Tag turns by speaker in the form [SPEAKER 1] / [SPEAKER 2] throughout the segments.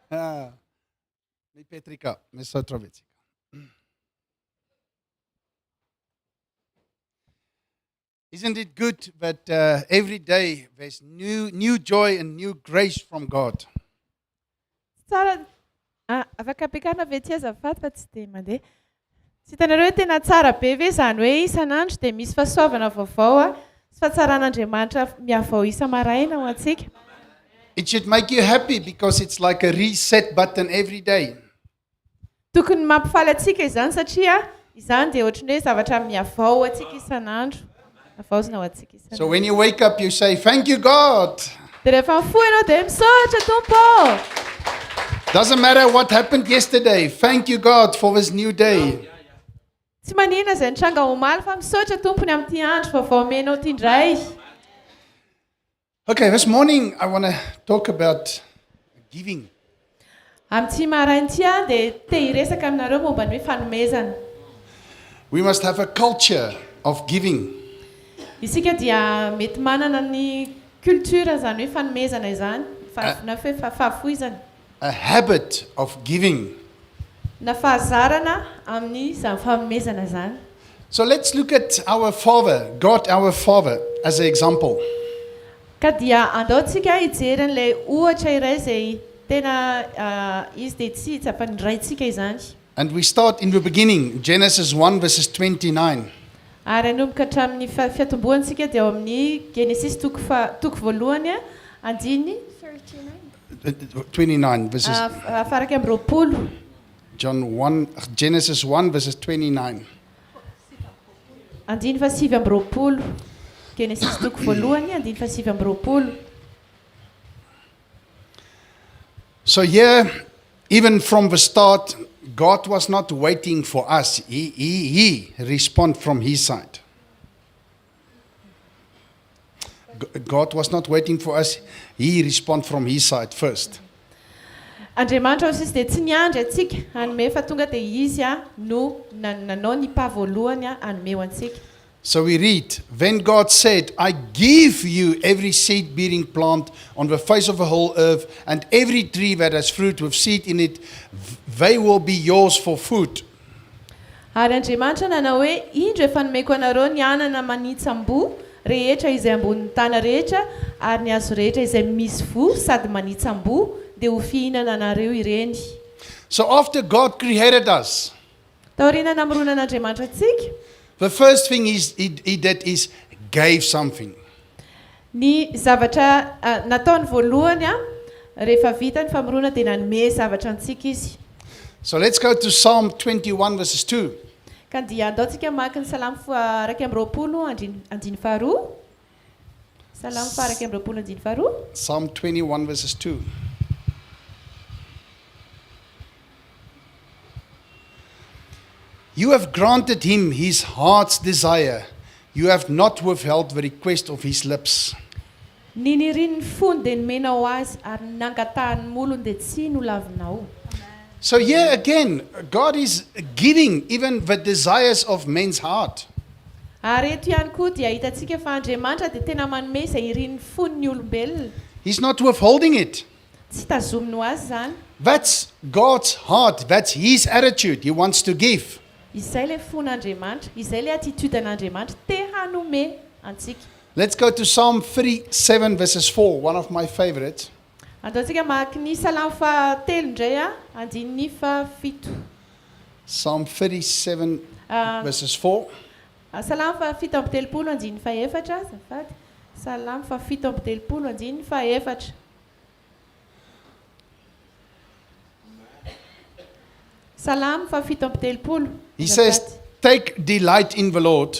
[SPEAKER 1] Ah, Mipetrika, misaotra betsaka. Isn't it good that uh, every day there's new, new joy and new grace from God?
[SPEAKER 2] Tsara ah, afaka ampiakarina ve ty azafady fa tsy dia mandeha. Tsy hitanareo hoe tena tsara be ve izany hoe isan'andro dia misy fahasoavana vaovao ah, sy fahatsaran'Andriamanitra mihavao isa-maraina ho antsika.
[SPEAKER 1] It should make you happy because it's like a reset button every day.
[SPEAKER 2] Tokony mampifaly antsika izany satria izany dia ohatran'ny hoe zavatra mihavao ho antsika isan'andro. Havaozina ho antsika
[SPEAKER 1] So
[SPEAKER 2] isan'andro.
[SPEAKER 1] when you wake up, you say, Thank you, God.
[SPEAKER 2] Dia rehefa mifoha ianao dia misaotra Tompo ô!
[SPEAKER 1] Doesn't matter what happened yesterday. Thank you, God, for this new day.
[SPEAKER 2] Tsy maninona izay nitranga omaly fa misaotra Tompo ny amin'ity andro vaovao omenao ity indray.
[SPEAKER 1] Okay, this morning I want to talk about giving.
[SPEAKER 2] Amin'ity maraina ity aho dia te hiresaka aminareo momba ny hoe fanomezana.
[SPEAKER 1] We must have a culture of giving.
[SPEAKER 2] Isika dia mety manana ny culture izany hoe fanomezana izany, na hoe fahafoizana.
[SPEAKER 1] A habit of giving.
[SPEAKER 2] Na fahazarana amin'izany fanomezana izany.
[SPEAKER 1] So let's look at our Father, God our Father, as an example.
[SPEAKER 2] Ka dia andao tsika hijery an'ilay ohatra iray izay tena izy dia tsy tsapan'ny Raintsika izany.
[SPEAKER 1] And we start in the beginning, Genesis 1 verses 29.
[SPEAKER 2] Ary hanomboka hatramin'ny fiatombohany isika dia ao amin'ny Genesisy toko faha, toko voalohany andininy
[SPEAKER 1] 29 verses.
[SPEAKER 2] Faha 21.
[SPEAKER 1] John 1, Genesis 1 verses 29.
[SPEAKER 2] Andininy faha 29. Genesisy toko voalohany andininy faha 29.
[SPEAKER 1] So here, even from the start, God was not waiting for us. He, he, he responded from his side. God was not waiting for us. He responded from his side first.
[SPEAKER 2] Andriamanitra hoy izy dia tsy niandry antsika hanome fa tonga dia izy no nanao ny pas voalohany hanome ho antsika.
[SPEAKER 1] So we read, Then God said, I give you every seed bearing plant on the face of the whole earth, and every tree that has fruit with seed in it, they will be yours for food.
[SPEAKER 2] Ary Andriamanitra nanao hoe, Indro efa nomeko anareo ny anana manitsam-boa rehetra izay ambonin'ny tany rehetra, ary ny hazo rehetra izay misy voa sady manitsam-boa, dia ho fihinana anareo ireny.
[SPEAKER 1] So after God created us,
[SPEAKER 2] Taoriana namoronan'Andriamanitra antsika,
[SPEAKER 1] The first thing he, he did is gave something.
[SPEAKER 2] Ny zavatra nataony voalohany rehefa vita ny famorona dia nanome zavatra antsika Izy.
[SPEAKER 1] So let's go to Psalm 21 verses 2.
[SPEAKER 2] Ka dia andao tsika hamaky ny Salamo faha 21 andininy faharoa. Salamo faha 21 andininy faharoa.
[SPEAKER 1] Psalm 21 verses 2. You have granted him his heart's desire, you have not withheld the request of his lips.
[SPEAKER 2] Ny nirian'ny fony dia nomenao azy, ary ny nangatahan'ny molony dia tsy nolavinao.
[SPEAKER 1] So here again, God is giving even the desires of men's heart.
[SPEAKER 2] Ary eto ihany koa dia hitantsika fa Andriamanitra dia tena manome izay irin'ny fon'ny olombelona.
[SPEAKER 1] He's not withholding it.
[SPEAKER 2] Tsy tazominy ho azy izany.
[SPEAKER 1] That's God's heart, that's His attitude, He wants to give.
[SPEAKER 2] Izay ilay fon'Andriamanitra, izay ilay attitude an'Andriamanitra, te hanome antsika.
[SPEAKER 1] Let's go to Psalm 37 verses 4, one of my favorites.
[SPEAKER 2] Andaontsika mamaky ny Salamo fahatelo indray a, andininy fahafito.
[SPEAKER 1] Psalm 37 verses 4.
[SPEAKER 2] Salamo faha-37 andininy fahefatra, azafady. Salamo faha-37 andininy fahefatra. Salamo faha-37.
[SPEAKER 1] He says, Take delight in the Lord,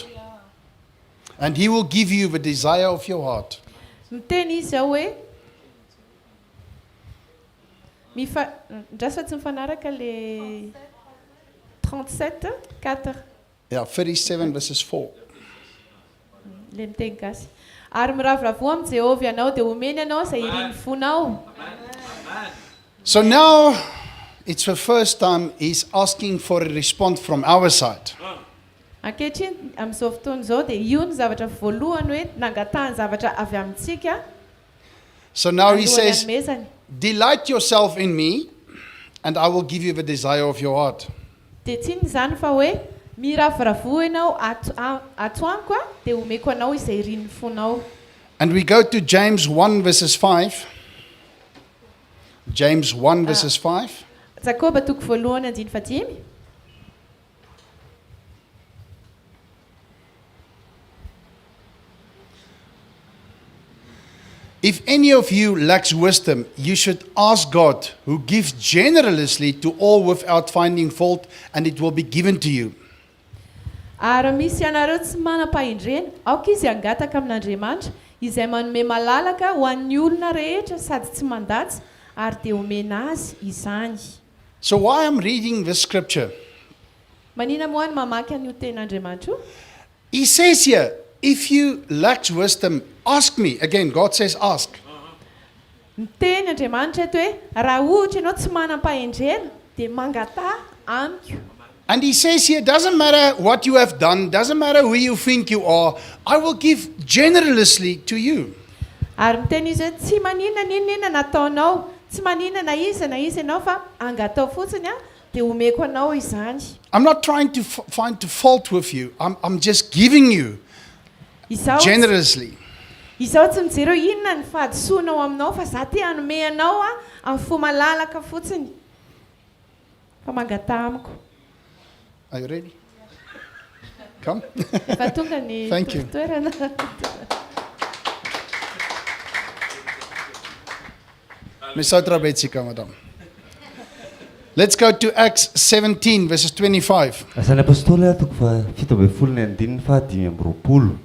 [SPEAKER 1] and he will give you the desire of your heart.
[SPEAKER 2] Miteny izy ao hoe mifa ndraso fa tsy mifanaraka le 37 4.
[SPEAKER 1] Yeah, 37 verses 4.
[SPEAKER 2] Ilay miteny gasy. Ary miravoravoa amin'i Jehovah ianao, dia homeny anao izay irin'ny fonao.
[SPEAKER 1] So now it's the first time he's asking for a response from our side.
[SPEAKER 2] Ankehitriny, amin'izao fotoana izao, dia io no zavatra voalohany hoe nangatahany zavatra avy amintsika
[SPEAKER 1] So now he
[SPEAKER 2] alohan'ny
[SPEAKER 1] says,
[SPEAKER 2] hanomezany.
[SPEAKER 1] Delight yourself in me. and I will give you the desire of your heart.
[SPEAKER 2] Dia tsy inona izany fa hoe miravoravoa ianao ato ato amiko a, dia omeko anao izay irin'ny fonao.
[SPEAKER 1] And we go to James 1 verses 5. James 1 verses 5.
[SPEAKER 2] Jakoba toko voalohany andiny fahadimy.
[SPEAKER 1] If any of you lacks wisdom, you should ask God, who gives generously to all without finding fault, and it will be given to you.
[SPEAKER 2] Ary raha misy ianareo tsy manam-pahendrena, aoka izy hangataka amin'Andriamanitra, izay manome malalaka ho an'ny olona rehetra sady tsy mandatsa, ary dia homena azy izany.
[SPEAKER 1] So, why I'm reading this scripture?
[SPEAKER 2] Manina moa ny mamaky an'io tenin'Andriamanitra io?
[SPEAKER 1] He says here, if you lack wisdom, ask me. Again, God says, ask.
[SPEAKER 2] Miteny Andriamanitra eto hoe, raha ohatra ianao tsy manam-pahendrena, dia mangataha amiko.
[SPEAKER 1] And he says here, doesn't matter what you have done, doesn't matter who you think you are, I will give generously to you.
[SPEAKER 2] Ary miteny izy hoe, tsy maninona n'inon'inona nataonao, tsy maninona na iza na iza ianao fa angatao fotsiny aho, dia omeko anao izany.
[SPEAKER 1] I'm not trying to find to fault with you. I'm just giving you
[SPEAKER 2] Izaho tsy,
[SPEAKER 1] generously.
[SPEAKER 2] izaho tsy mijery hoe inona ny fahadisoana ao aminao fa za te hanome anao aho amin'ny fo malalaka fotsiny. Fa mangataha amiko.
[SPEAKER 1] Are you ready? Come.
[SPEAKER 2] Efa tonga ny
[SPEAKER 1] Thank you.
[SPEAKER 2] tompon-toerana.
[SPEAKER 1] Misaotra betsika, madame. Let's go to Acts 17, verses 25.
[SPEAKER 3] Asan'ny Apostoly toko faha-17 ny andininy faha-25.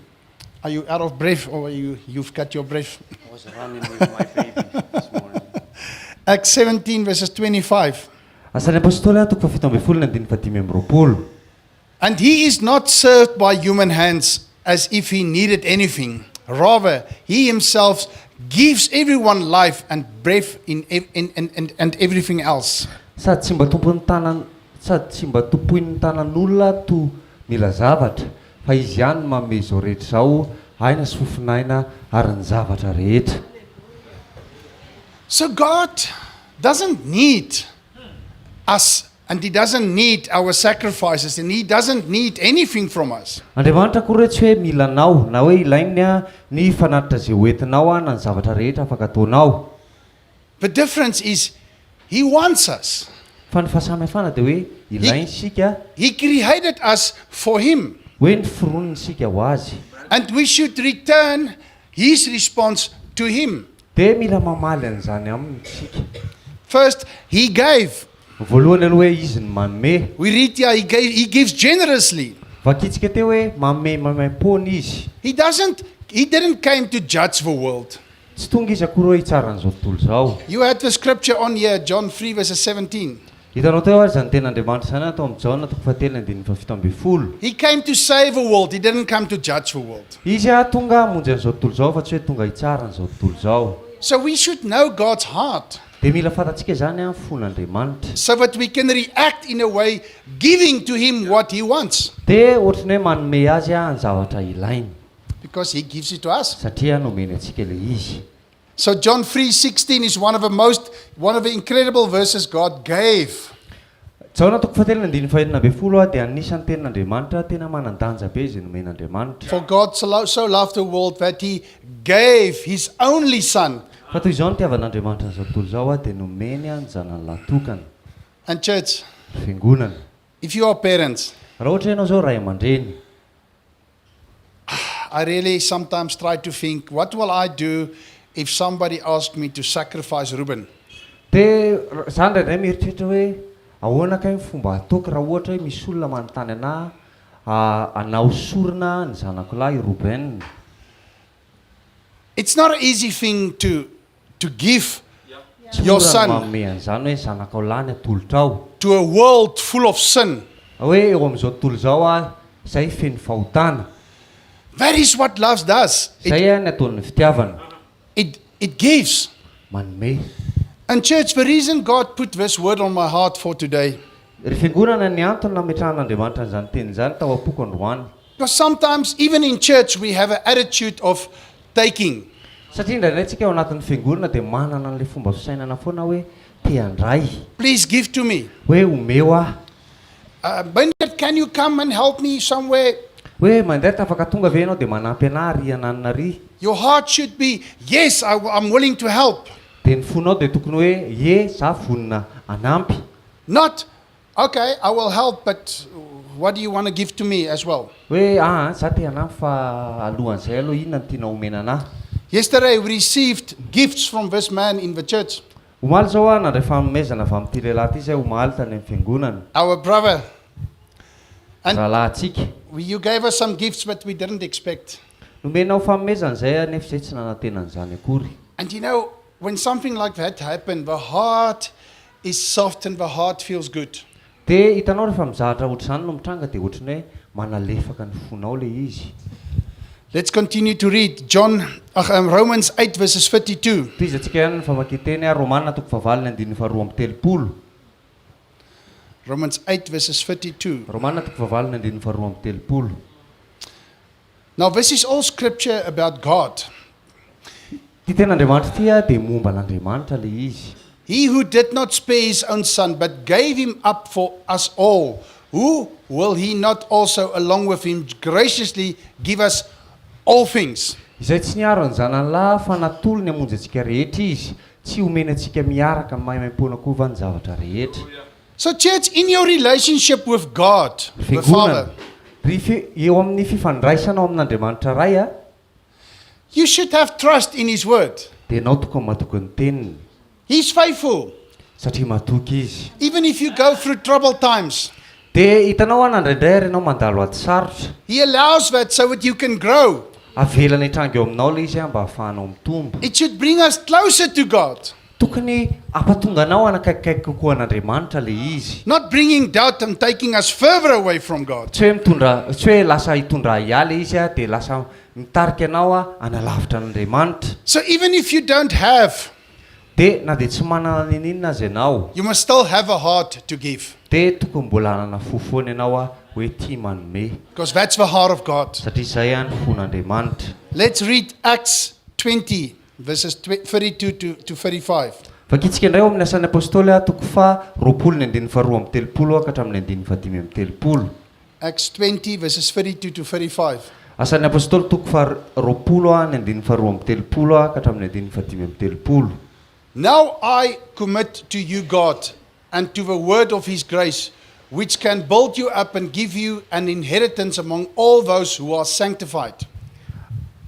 [SPEAKER 1] Are you out of breath or are you, you've got your breath?
[SPEAKER 4] I was running with my baby this morning.
[SPEAKER 1] Acts 17, verses 25.
[SPEAKER 3] Asan'ny Apostoly toko faha-17 ny andininy faha-25.
[SPEAKER 1] And he is not served by human hands as if he needed anything. Rather, he himself gives everyone life and breath in, in, in, and, and everything else.
[SPEAKER 3] Sady tsy mba tompon'ny tanan sady tsy mba tompoin'ny tanan'olona toa mila zavatra, fa Izy ihany no manome izao rehetra izao, aina sy fofon'aina ary ny zavatra rehetra.
[SPEAKER 1] So God doesn't need us and he doesn't need our sacrifices and he doesn't need anything from us.
[SPEAKER 3] Andriamanitra akory hoe tsy hoe mila anao, na hoe ilainy ny fanatitra izay hoentinao na ny zavatra rehetra afaka ataonao.
[SPEAKER 1] The difference is he wants us.
[SPEAKER 3] Fa ny fahasamihafana dia hoe ilainy isika.
[SPEAKER 1] He created us for him.
[SPEAKER 3] Hoe noforoniny isika ho azy.
[SPEAKER 1] And we should return his response to him.
[SPEAKER 3] Dia mila mamaly an'izany aminy isika.
[SPEAKER 1] First, he gave.
[SPEAKER 3] Voalohany aloha hoe izy no manome.
[SPEAKER 1] We read here, he gave, he gives generously.
[SPEAKER 3] Vakintsika teo hoe manome maimaimpoana izy.
[SPEAKER 1] He doesn't, he didn't came to judge the world.
[SPEAKER 3] Tsy tonga izy akory hoe hitsara an'izao tontolo izao.
[SPEAKER 1] You had the scripture on here, John 3 verses 17.
[SPEAKER 3] Hitanao teo ary izany tenin'Andriamanitra izany atao amin'ny Jaona toko fahatelo andininy faha-17.
[SPEAKER 1] He came to save the world, he didn't come to judge the world.
[SPEAKER 3] Izy tonga hamonjy an'izao tontolo izao fa tsy hoe tonga hitsara an'izao tontolo izao.
[SPEAKER 1] So we should know God's heart.
[SPEAKER 3] Dia mila fantatsika izany ny fon'Andriamanitra.
[SPEAKER 1] So that we can react in a way giving to him what he wants.
[SPEAKER 3] Dia ohatran'ny hoe manome azy ny zavatra ilainy.
[SPEAKER 1] Because he gives it to us.
[SPEAKER 3] Satria nomeny antsika ilay izy.
[SPEAKER 1] So John 3:16 is one of the most one of the incredible verses God gave.
[SPEAKER 3] Jaona toko fahatelo andininy fahenina ambin'ny folo dia anisan'ny tenin'Andriamanitra tena manan-danja be izay nomen'Andriamanitra.
[SPEAKER 1] For God so loved the world that he gave his only son.
[SPEAKER 3] Fa toy izao nitiavan'Andriamanitra an'izao tontolo izao dia nomeny ny zanany lahy tokana.
[SPEAKER 1] And church,
[SPEAKER 3] Fiangonana.
[SPEAKER 1] if you are parents,
[SPEAKER 3] Raha ohatra ianao zao ray aman-dreny,
[SPEAKER 1] I really sometimes try to think, what will I do if somebody asked me to sacrifice Ruben?
[SPEAKER 3] Dia za indraindray mieritreritra hoe ahoana kay ny fomba ataoko raha ohatra hoe misy olona manontany anahy hanao sorona ny zanako lahy Ruben.
[SPEAKER 1] It's not an easy thing to give
[SPEAKER 3] Tsy
[SPEAKER 1] your
[SPEAKER 3] mora ny
[SPEAKER 1] son
[SPEAKER 3] manome an'izany hoe zanakao lahy ny atolotrao.
[SPEAKER 1] To a world full of sin.
[SPEAKER 3] Hoe eo amin'izao tontolo izao izay feno fahotana.
[SPEAKER 1] That is what love does.
[SPEAKER 3] Zay ny ataon'ny fitiavana.
[SPEAKER 1] It gives.
[SPEAKER 3] Manome.
[SPEAKER 1] And church, the reason God put this word on my heart for today,
[SPEAKER 3] Ry fiangonana, ny antony nametrahan'Andriamanitra an'izany teny izany tao am-poko androany,
[SPEAKER 1] because sometimes even in church we have an attitude of taking.
[SPEAKER 3] Satria indraindray tsika ao anatin'ny fiangonana dia manana an'ilay fomba fisainana foana hoe te handray.
[SPEAKER 1] Please give to me.
[SPEAKER 3] Hoe omeo aho.
[SPEAKER 1] Bernard, can you come and help me somewhere?
[SPEAKER 3] Hoe Bernadette afaka tonga ve ianao dia manampy anah ary ananona ary?
[SPEAKER 1] Your heart should be, yes, I, I'm willing to help.
[SPEAKER 3] Dia ny fonao dia tokony hoe ie za vonona hanampy.
[SPEAKER 1] Not, okay, I will help, but what do you want to give to me as well?
[SPEAKER 3] Hoe aa za te hanampy fa alohan'izay aloha inona no tianao homena anah?
[SPEAKER 1] Yesterday we received gifts from this man in the church.
[SPEAKER 3] Omaly izao aho nandray fanomezana avy amin'ity lehilahy ity izay omaly tany amin'ny fiangonana.
[SPEAKER 1] Our brother. And
[SPEAKER 3] Rahalahintsika.
[SPEAKER 1] you gave us some gifts but we didn't expect.
[SPEAKER 3] Nomenao fanomezana izay aho nefa izay tsy nanantena an'izany akory.
[SPEAKER 1] And you know, when something like that happens, the heart is soft and the heart feels good.
[SPEAKER 3] Dia hitanao rehefa mizahatra ohatr'izany no mitranga dia ohatran'ny hoe manalefaka ny fonao ilay izy.
[SPEAKER 1] Let's continue to read John, ach, Romans 8 verses 32.
[SPEAKER 3] Tohizantsika ihany ny famakian-teny a Romana toko fahavalo ny andininy faharoa amby telopolo.
[SPEAKER 1] Romans 8 verses 32.
[SPEAKER 3] Romana toko fahavalo ny andininy faharoa amby telopolo.
[SPEAKER 1] Now this is all scripture about God.
[SPEAKER 3] Ity tenin'Andriamanitra ity a dia momba an'Andriamanitra ilay izy.
[SPEAKER 1] He who did not spare his own son, but gave him up for us all, who will he not also along with him graciously give us all things?
[SPEAKER 3] Izay tsy niaro ny zanany lahy fa natolony hamonjy antsika rehetra izy, tsy homeny antsika miaraka maimaimpoana koa va ny zavatra rehetra?
[SPEAKER 1] So church, in your relationship with God,
[SPEAKER 3] Ry
[SPEAKER 1] the Father,
[SPEAKER 3] fiangonana, ry fi, eo amin'ny fifandraisanao amin'Andriamanitra Ray a.
[SPEAKER 1] You should have trust in his word.
[SPEAKER 3] Dia ianao tokony matoky ny teniny.
[SPEAKER 1] He's faithful.
[SPEAKER 3] Satria matoky izy.
[SPEAKER 1] Even if you go through troubled times.
[SPEAKER 3] Dia hitanao an indraindray ary ianao mandalo ady sarotra.
[SPEAKER 1] He allows that so that you can grow.
[SPEAKER 3] Avelany hitranga eo aminao ilay izy an mba hahafahanao mitombo.
[SPEAKER 1] It should bring us closer to God.
[SPEAKER 3] Tokony hampatonga anao hanakaikikaiky kokoa an'Andriamanitra ilay izy.
[SPEAKER 1] Not bringing doubt and taking us further away from God.
[SPEAKER 3] Tsy hoe mitondra, tsy hoe lasa hitondra ahiahy ilay izy an, dia lasa mitarika anao hanalavitra an'Andriamanitra.
[SPEAKER 1] So even if you don't have.
[SPEAKER 3] Dia na dia tsy manana n'inon'inona aza ianao.
[SPEAKER 1] You must still have a heart to give.
[SPEAKER 3] Dia tokony mbola hanana fo foana ianao hoe tia manome.
[SPEAKER 1] Because that's the heart of God.
[SPEAKER 3] Satria izay ny fon'Andriamanitra.
[SPEAKER 1] Let's read Acts 20 verses 32 to, to 35.
[SPEAKER 3] Vakintsika indray ao amin'ny Asan'ny Apostoly toko faha 20 ny andininy faha 32 ka hatramin'ny andininy faha 35.
[SPEAKER 1] Acts 20 verses 32 to 35.
[SPEAKER 3] Asan'ny Apostoly toko faha 20 ny andininy faha 32 ka hatramin'ny andininy faha 35.
[SPEAKER 1] Now I commit to you God and to the word of his grace which can build you up and give you an inheritance among all those who are sanctified.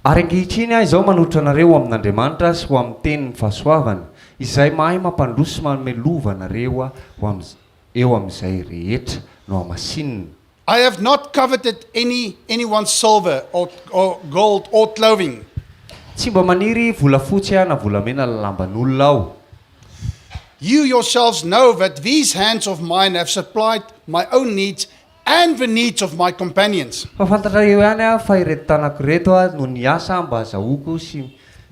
[SPEAKER 3] Ary ankehitriny aho izao manolotra anareo ho amin'Andriamanitra sy ho amin'ny tenin'ny fahasoavany, izay mahay mampandroso sy manome lova anareo ho amin'ny eo amin'izay rehetra nohamasinina.
[SPEAKER 1] I have not coveted any anyone's silver or or gold or clothing.
[SPEAKER 3] Tsy mba maniry volafotsy aho na volamena na lamban'olona aho.
[SPEAKER 1] You yourselves know that these hands of mine have supplied my own needs and the needs of my companions.
[SPEAKER 3] Fa fantatrareo ihany aho fa ireto tanako ireto no niasa mba hazahoako sy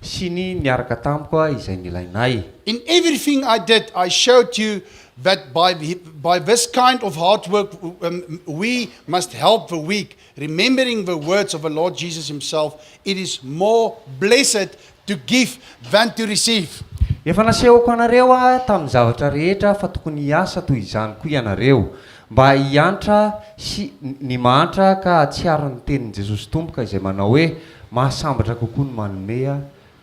[SPEAKER 3] sy ny niaraka tamiko izay nilainay.
[SPEAKER 1] In everything I did, I showed you that by, by this kind of hard work we must help the weak, remembering the words of the Lord Jesus himself, it is more blessed to give than to receive.
[SPEAKER 3] Efa nasehoko anareo aho tamin'ny zavatra rehetra fa tokony hiasa toy izany koa ianareo, mba hiantra sy ny mahantra ka hahatsiaro ny tenin'i Jesosy Tompo ka izay manao hoe, Mahasambatra kokoa ny manome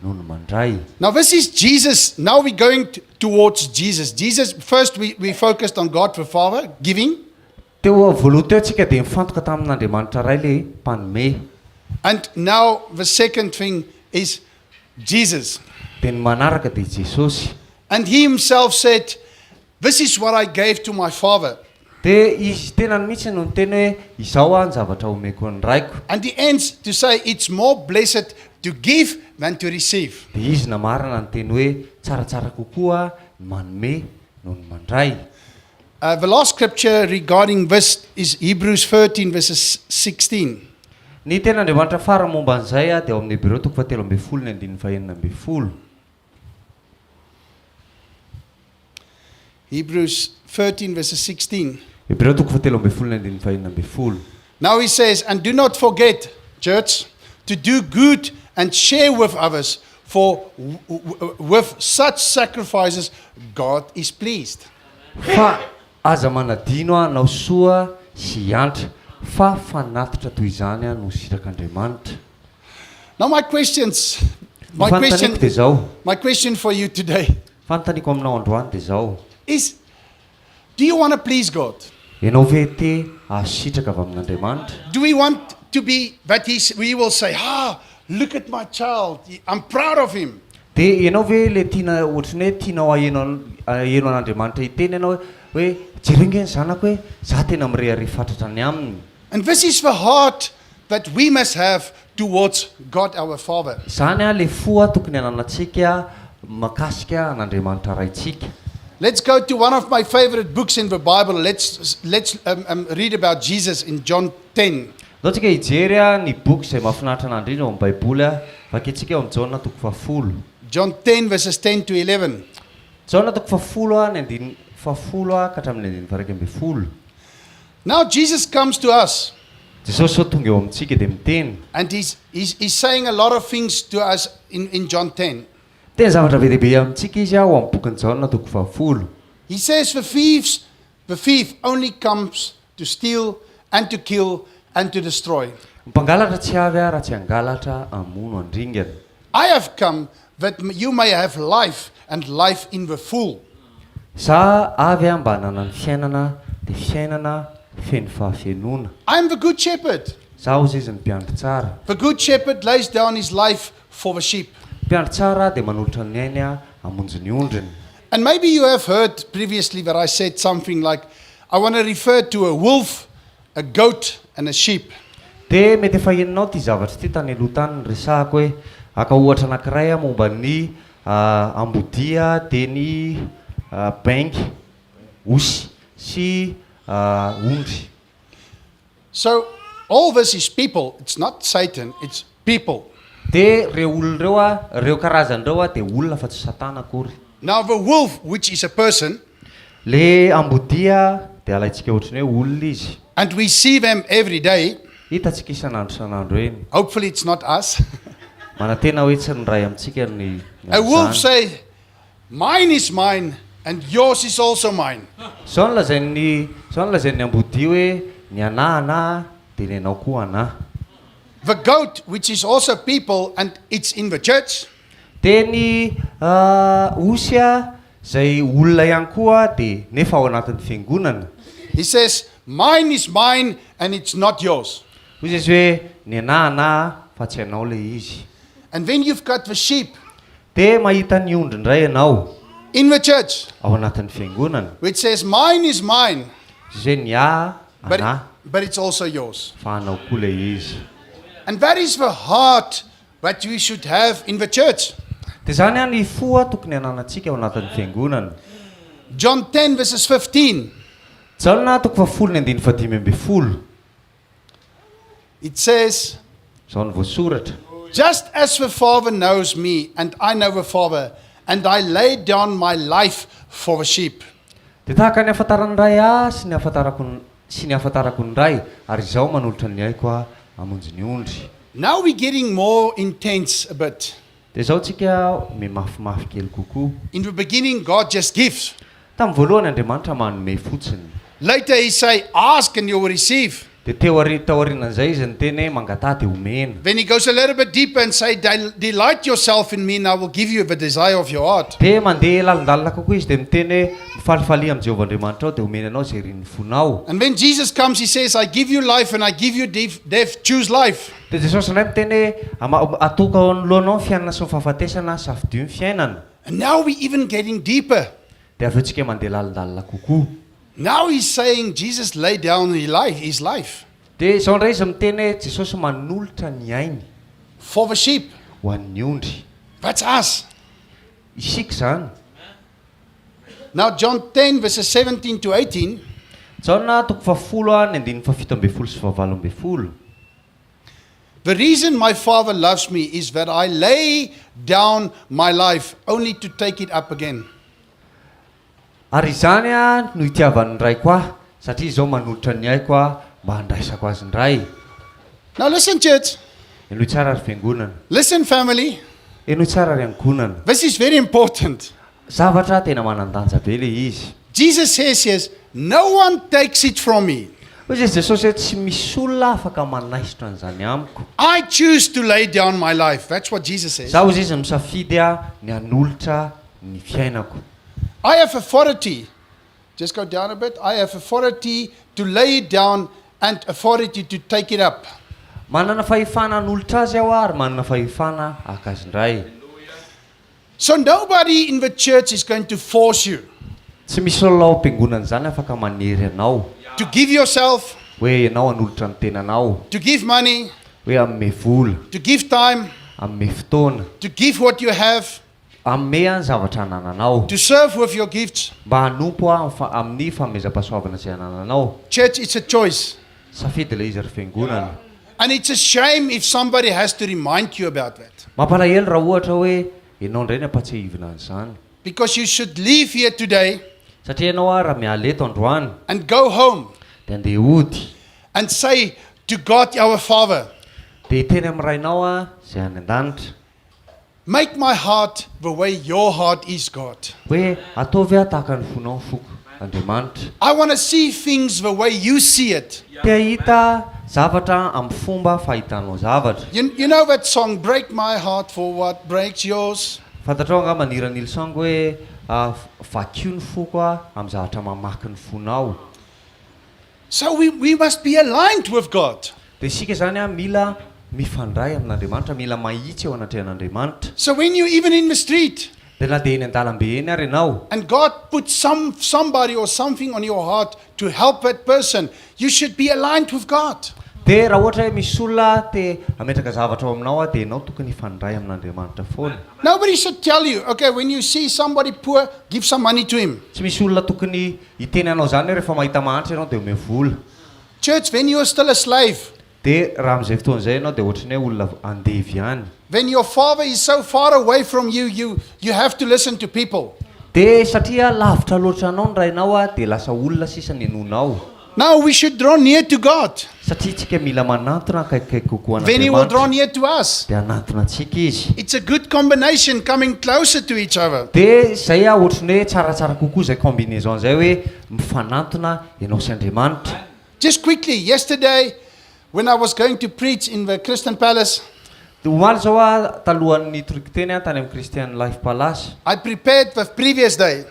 [SPEAKER 3] noho ny mandray.
[SPEAKER 1] Now this is Jesus. Now we're going towards Jesus. Jesus, first we, we focused on God the Father, giving.
[SPEAKER 3] Teo voalohany teo tsika dia nifantoka tamin'Andriamanitra Ray le mpanome.
[SPEAKER 1] And now the second thing is Jesus.
[SPEAKER 3] Dia ny manaraka dia Jesosy.
[SPEAKER 1] And he himself said, This is what I gave to my Father.
[SPEAKER 3] Dia izy tenany mihitsy no niteny hoe, Izao aho ny zavatra omeko ny Raiko.
[SPEAKER 1] And he ends to say, It's more blessed to give than to receive.
[SPEAKER 3] Dia izy namarana niteny hoe, Tsaratsara kokoa ny manome noho ny mandray.
[SPEAKER 1] The last scripture regarding this is Hebrews 13 verses 16.
[SPEAKER 3] Ny tenin'Andriamanitra farany momba an'izay dia ao amin'ny Hebreo toko fahatelo ambin'ny folo ny andininy fahenina ambin'ny folo.
[SPEAKER 1] Hebrews 13 verses 16.
[SPEAKER 3] Hebreo toko fahatelo ambin'ny folo ny andininy fahenina ambin'ny folo.
[SPEAKER 1] Now he says, And do not forget, church, to do good and share with others. for with such sacrifices God is pleased.
[SPEAKER 3] Fa aza manadino hanao soa sy hiantra, fa fanatitra toy izany no sitrak'Andriamanitra.
[SPEAKER 1] Now my questions,
[SPEAKER 3] Ny
[SPEAKER 1] my
[SPEAKER 3] fanontaniako
[SPEAKER 1] question,
[SPEAKER 3] dia izao,
[SPEAKER 1] my question for you today
[SPEAKER 3] fanontaniako aminao androany dia izao,
[SPEAKER 1] is, do you want to please God?
[SPEAKER 3] Ianao ve te hahazo sitraka avy amin'Andriamanitra?
[SPEAKER 1] Do we want to be that he, we will say, ah, look at my child, I'm proud of him.
[SPEAKER 3] Dia ianao ve ilay tiana ohatran'ny hoe tianao haheno haheno an'Andriamanitra hiteny ianao hoe jereo nge ny zanako e, za tena mirehareha fatratra ny aminy.
[SPEAKER 1] And this is the heart that we must have towards God our Father.
[SPEAKER 3] Izany ilay fo tokony hananantsika makasika an'Andriamanitra Raintsika.
[SPEAKER 1] Let's go to one of my favorite books in the Bible. Let's read about Jesus in John 10.
[SPEAKER 3] Ndao tsika hijery ny boky izay mahafinaritra anah indrindra ao amin'ny Baiboly, vakintsika ao amin'ny Jaona toko fahafolo.
[SPEAKER 1] John 10 verses 10 to 11.
[SPEAKER 3] Jaona toko fahafolo ny andininy fahafolo ka hatramin'ny andininy faha-11.
[SPEAKER 1] Now Jesus comes to us.
[SPEAKER 3] Jesosy zao tonga eo amintsika dia miteny.
[SPEAKER 1] And he's saying a lot of things to us in John 10.
[SPEAKER 3] Miteny zavatra be dia be amintsika izy ao amin'ny bokin'i Jaona toko fahafolo.
[SPEAKER 1] He says the thief only comes to steal and to kill and to destroy.
[SPEAKER 3] Ny mpangalatra tsy avy raha tsy hangalatra, hamono, handringana.
[SPEAKER 1] I have come that you may have life and life in the full.
[SPEAKER 3] Za avy mba hanana ny fiainana, dia fiainana feno fahafenoana.
[SPEAKER 1] I am the good shepherd.
[SPEAKER 3] Za hozy izy ny mpiandry tsara.
[SPEAKER 1] The good shepherd lays down his life for the sheep.
[SPEAKER 3] Mpiandry tsara dia manolotra ny ainy hamonjy ny ondriny.
[SPEAKER 1] And maybe you have heard previously that I said something like, I want to refer to a wolf, a goat and a sheep.
[SPEAKER 3] Dia mety efa henonao ity zavatra ity tany aloha tany niresahako hoe haka ohatra anankiray aho momba ny ambodia dia ny bengy, osy, sy ondry.
[SPEAKER 1] So all this is people, it's not Satan, it's people.
[SPEAKER 3] Dia ireo olona ireo a, ireo karazany ireo a dia olona fa tsy satana akory.
[SPEAKER 1] Now the wolf, which is a person.
[SPEAKER 3] Le ambodia dia alaintsika ohatran'ny hoe olona izy.
[SPEAKER 1] And we see them every day.
[SPEAKER 3] Hitantsika isan'andro isan'andro eny.
[SPEAKER 1] Hopefully it's not us.
[SPEAKER 3] Manantena hoe tsy ny iray amintsika ny
[SPEAKER 1] A wolf
[SPEAKER 3] amin'izany.
[SPEAKER 1] say, Mine is mine and yours is also mine.
[SPEAKER 3] Izao no lazain'ny, izao no lazain'ny ambodia hoe ny anà anà dia ny anao koa anà.
[SPEAKER 1] The goat, which is also people and it's in the church.
[SPEAKER 3] Dia ny osy izay olona ihany koa dia nefa ao anatin'ny fiangonana.
[SPEAKER 1] He says, Mine is mine and it's not yours.
[SPEAKER 3] Hoy izy hoe ny anà anà fa tsy anao ilay izy.
[SPEAKER 1] And then you've got the sheep.
[SPEAKER 3] Dia mahita ny ondry indray ianao.
[SPEAKER 1] In the church.
[SPEAKER 3] Ao anatin'ny fiangonana.
[SPEAKER 1] Which says, Mine is mine.
[SPEAKER 3] Izay hoe ny ahy anà.
[SPEAKER 1] But it's also yours.
[SPEAKER 3] Fa anao koa ilay izy.
[SPEAKER 1] And that is the heart that we should have in the church.
[SPEAKER 3] Dia izany an ny fo tokony hananantsika ao anatin'ny fiangonana.
[SPEAKER 1] John 10 verses 15.
[SPEAKER 3] Jaona toko fahafolo ny andininy fahadimy ambin'ny folo.
[SPEAKER 1] It says,
[SPEAKER 3] Izao no voasoratra.
[SPEAKER 1] Just as the Father knows me, and I know the Father, and I lay down my life for the sheep.
[SPEAKER 3] Dia tahaka ny ahafantaran'ny Ray ahy sy ny ahafantarako sy ny ahafantarako ny Ray, ary izaho manolotra ny aiko aho hamonjy ny ondry.
[SPEAKER 1] Now we're getting more intense a bit.
[SPEAKER 3] Dia izao tsika mimafimafy kely kokoa.
[SPEAKER 1] In the beginning, God just gives.
[SPEAKER 3] Tamin'ny voalohany Andriamanitra manome fotsiny.
[SPEAKER 1] Later, He say, Ask and you will receive.
[SPEAKER 3] Dia teo ari taorianan'izay izy niteny hoe mangataha dia omena.
[SPEAKER 1] Then he goes a little bit deeper and say, Delight yourself in me, and I will give you the desire of your heart.
[SPEAKER 3] Dia mandeha lalindalina kokoa izy dia miteny hoe mifalifalia amin'i Jehovah Andriamanitra ao dia omena anao izay irin'ny fonao.
[SPEAKER 1] And when Jesus comes, he says, I give you life and I give you death, death. Choose life.
[SPEAKER 3] Dia Jesosy indray miteny hoe ama- atoka ao anoloanao ny fiainana sy ny fahafatesana, safidio ny fiainana.
[SPEAKER 1] And now we're even getting deeper.
[SPEAKER 3] Dia avy eo tsika mandeha lalindalina kokoa.
[SPEAKER 1] Now he's saying Jesus laid down his life
[SPEAKER 3] Dia izao indray izy miteny hoe Jesosy manolotra ny ainy
[SPEAKER 1] for the sheep.
[SPEAKER 3] Ho an'ny ondry.
[SPEAKER 1] That's us.
[SPEAKER 3] Isika zany.
[SPEAKER 1] Now, John 10, verses 17 to 18,
[SPEAKER 3] Jaona toko fahafolo a ny andininy faha-17 sy faha-18.
[SPEAKER 1] The reason my Father loves me is that I lay down my life only to take it up again.
[SPEAKER 3] Ary izany a no itiavan'ny raiko ahy satria izao manolotra ny aiko a mba handraisako azy indray.
[SPEAKER 1] Now, listen, church.
[SPEAKER 3] Henoy tsara ry fiangonana.
[SPEAKER 1] Listen, family.
[SPEAKER 3] Henoy tsara ry ankohonana.
[SPEAKER 1] This is very important.
[SPEAKER 3] Zavatra tena manan-danja be ilay izy.
[SPEAKER 1] Jesus says here, No one takes it from me.
[SPEAKER 3] Hoy izy Jesosy hoe tsy misy olona afaka manaisotra an'izany amiko.
[SPEAKER 1] I choose to lay down my life. That's what Jesus says.
[SPEAKER 3] Izaho hoy izy misafidy ny hanolotra ny fiainako.
[SPEAKER 1] I have authority. Just go down a bit. I have authority to lay it down and authority to take it up.
[SPEAKER 3] Manana fahefana hanolotra azy aho ary manana fahefana haka azy indray.
[SPEAKER 1] So nobody in the church is going to force you.
[SPEAKER 3] Tsy misy olona ao am-piangonana izany afaka manery anao.
[SPEAKER 1] To give yourself.
[SPEAKER 3] Hoe ianao hanolotra ny tenanao.
[SPEAKER 1] To give money.
[SPEAKER 3] Hoe hanome vola.
[SPEAKER 1] To give time.
[SPEAKER 3] Hanome fotoana.
[SPEAKER 1] To give what you have.
[SPEAKER 3] Hanome ny zavatra anananao.
[SPEAKER 1] To serve with your gifts.
[SPEAKER 3] Mba hanompo amin'ny fanomezam-pahasoavana izay anananao.
[SPEAKER 1] Church, it's a choice.
[SPEAKER 3] Safidy ilay izy ry fiangonana.
[SPEAKER 1] And it's a shame if somebody has to remind you about that.
[SPEAKER 3] Mampalahelo raha ohatra hoe ianao indray no ampatsiahivina an'izany.
[SPEAKER 1] Because you should leave here today.
[SPEAKER 3] Satria ianao ary raha miala eto androany.
[SPEAKER 1] And go home.
[SPEAKER 3] Dia andeha hody.
[SPEAKER 1] And say to God our Father.
[SPEAKER 3] Dia hiteny amin'ny Rainao izay any an-danitra.
[SPEAKER 1] Make my heart the way your heart is God.
[SPEAKER 3] Hoe ataovy aho tahaka ny fonao ny foko, Andriamanitra.
[SPEAKER 1] I wanna see things the way you see it.
[SPEAKER 3] Te hahita zavatra amin'ny fomba fahitanao zavatra.
[SPEAKER 1] You, you know that song break my heart for what breaks yours.
[SPEAKER 3] Fantatrao angamba ny hiran'i Hillsong hoe vakio ny foko amin'ny zavatra mamaky ny fonao.
[SPEAKER 1] So we, we must be aligned with God.
[SPEAKER 3] Dia isika izany an mila mifandray amin'Andriamanitra, mila mahitsy eo anatrehan'Andriamanitra.
[SPEAKER 1] So when you even in the street.
[SPEAKER 3] Dia na dia eny an-dalambe eny ary ianao.
[SPEAKER 1] And God put some somebody or something on your heart to help that person, you should be aligned with God.
[SPEAKER 3] Dia raha ohatra hoe misy olona te hametraka zavatra ao aminao dia ianao tokony hifandray amin'Andriamanitra foana.
[SPEAKER 1] Nobody should tell you, okay, when you see somebody poor, give some money to him.
[SPEAKER 3] Tsy misy olona tokony hiteny anao izany hoe rehefa mahita mahantra ianao dia omeo vola.
[SPEAKER 1] Church, when you are still a slave.
[SPEAKER 3] Dia raha amin'izay fotoana izay ianao dia ohatran'ny hoe olona andevo ihany.
[SPEAKER 1] When your father is so far away from you, you, you have to listen to people.
[SPEAKER 3] Dia satria lavitra loatra anao ny rainao dia lasa olona sisa ny henoinao.
[SPEAKER 1] Now we should draw near to God.
[SPEAKER 3] Satria tsika mila manantona akaikikaiky kokoa
[SPEAKER 1] Then he will draw
[SPEAKER 3] an'Andriamanitra
[SPEAKER 1] near to us.
[SPEAKER 3] dia hanantona antsika Izy.
[SPEAKER 1] It's a good combination coming closer to each other.
[SPEAKER 3] Dia izay aho ohatran'ny hoe tsaratsara kokoa izay combinaison izay hoe mifanantona ianao sy Andriamanitra.
[SPEAKER 1] Just quickly, yesterday when I was going to preach in the Christian Palace.
[SPEAKER 3] Dia omaly izao aho talohan'ny nitoriako teny aho tany amin'ny Christian Life Palace.
[SPEAKER 1] I prepared the previous day.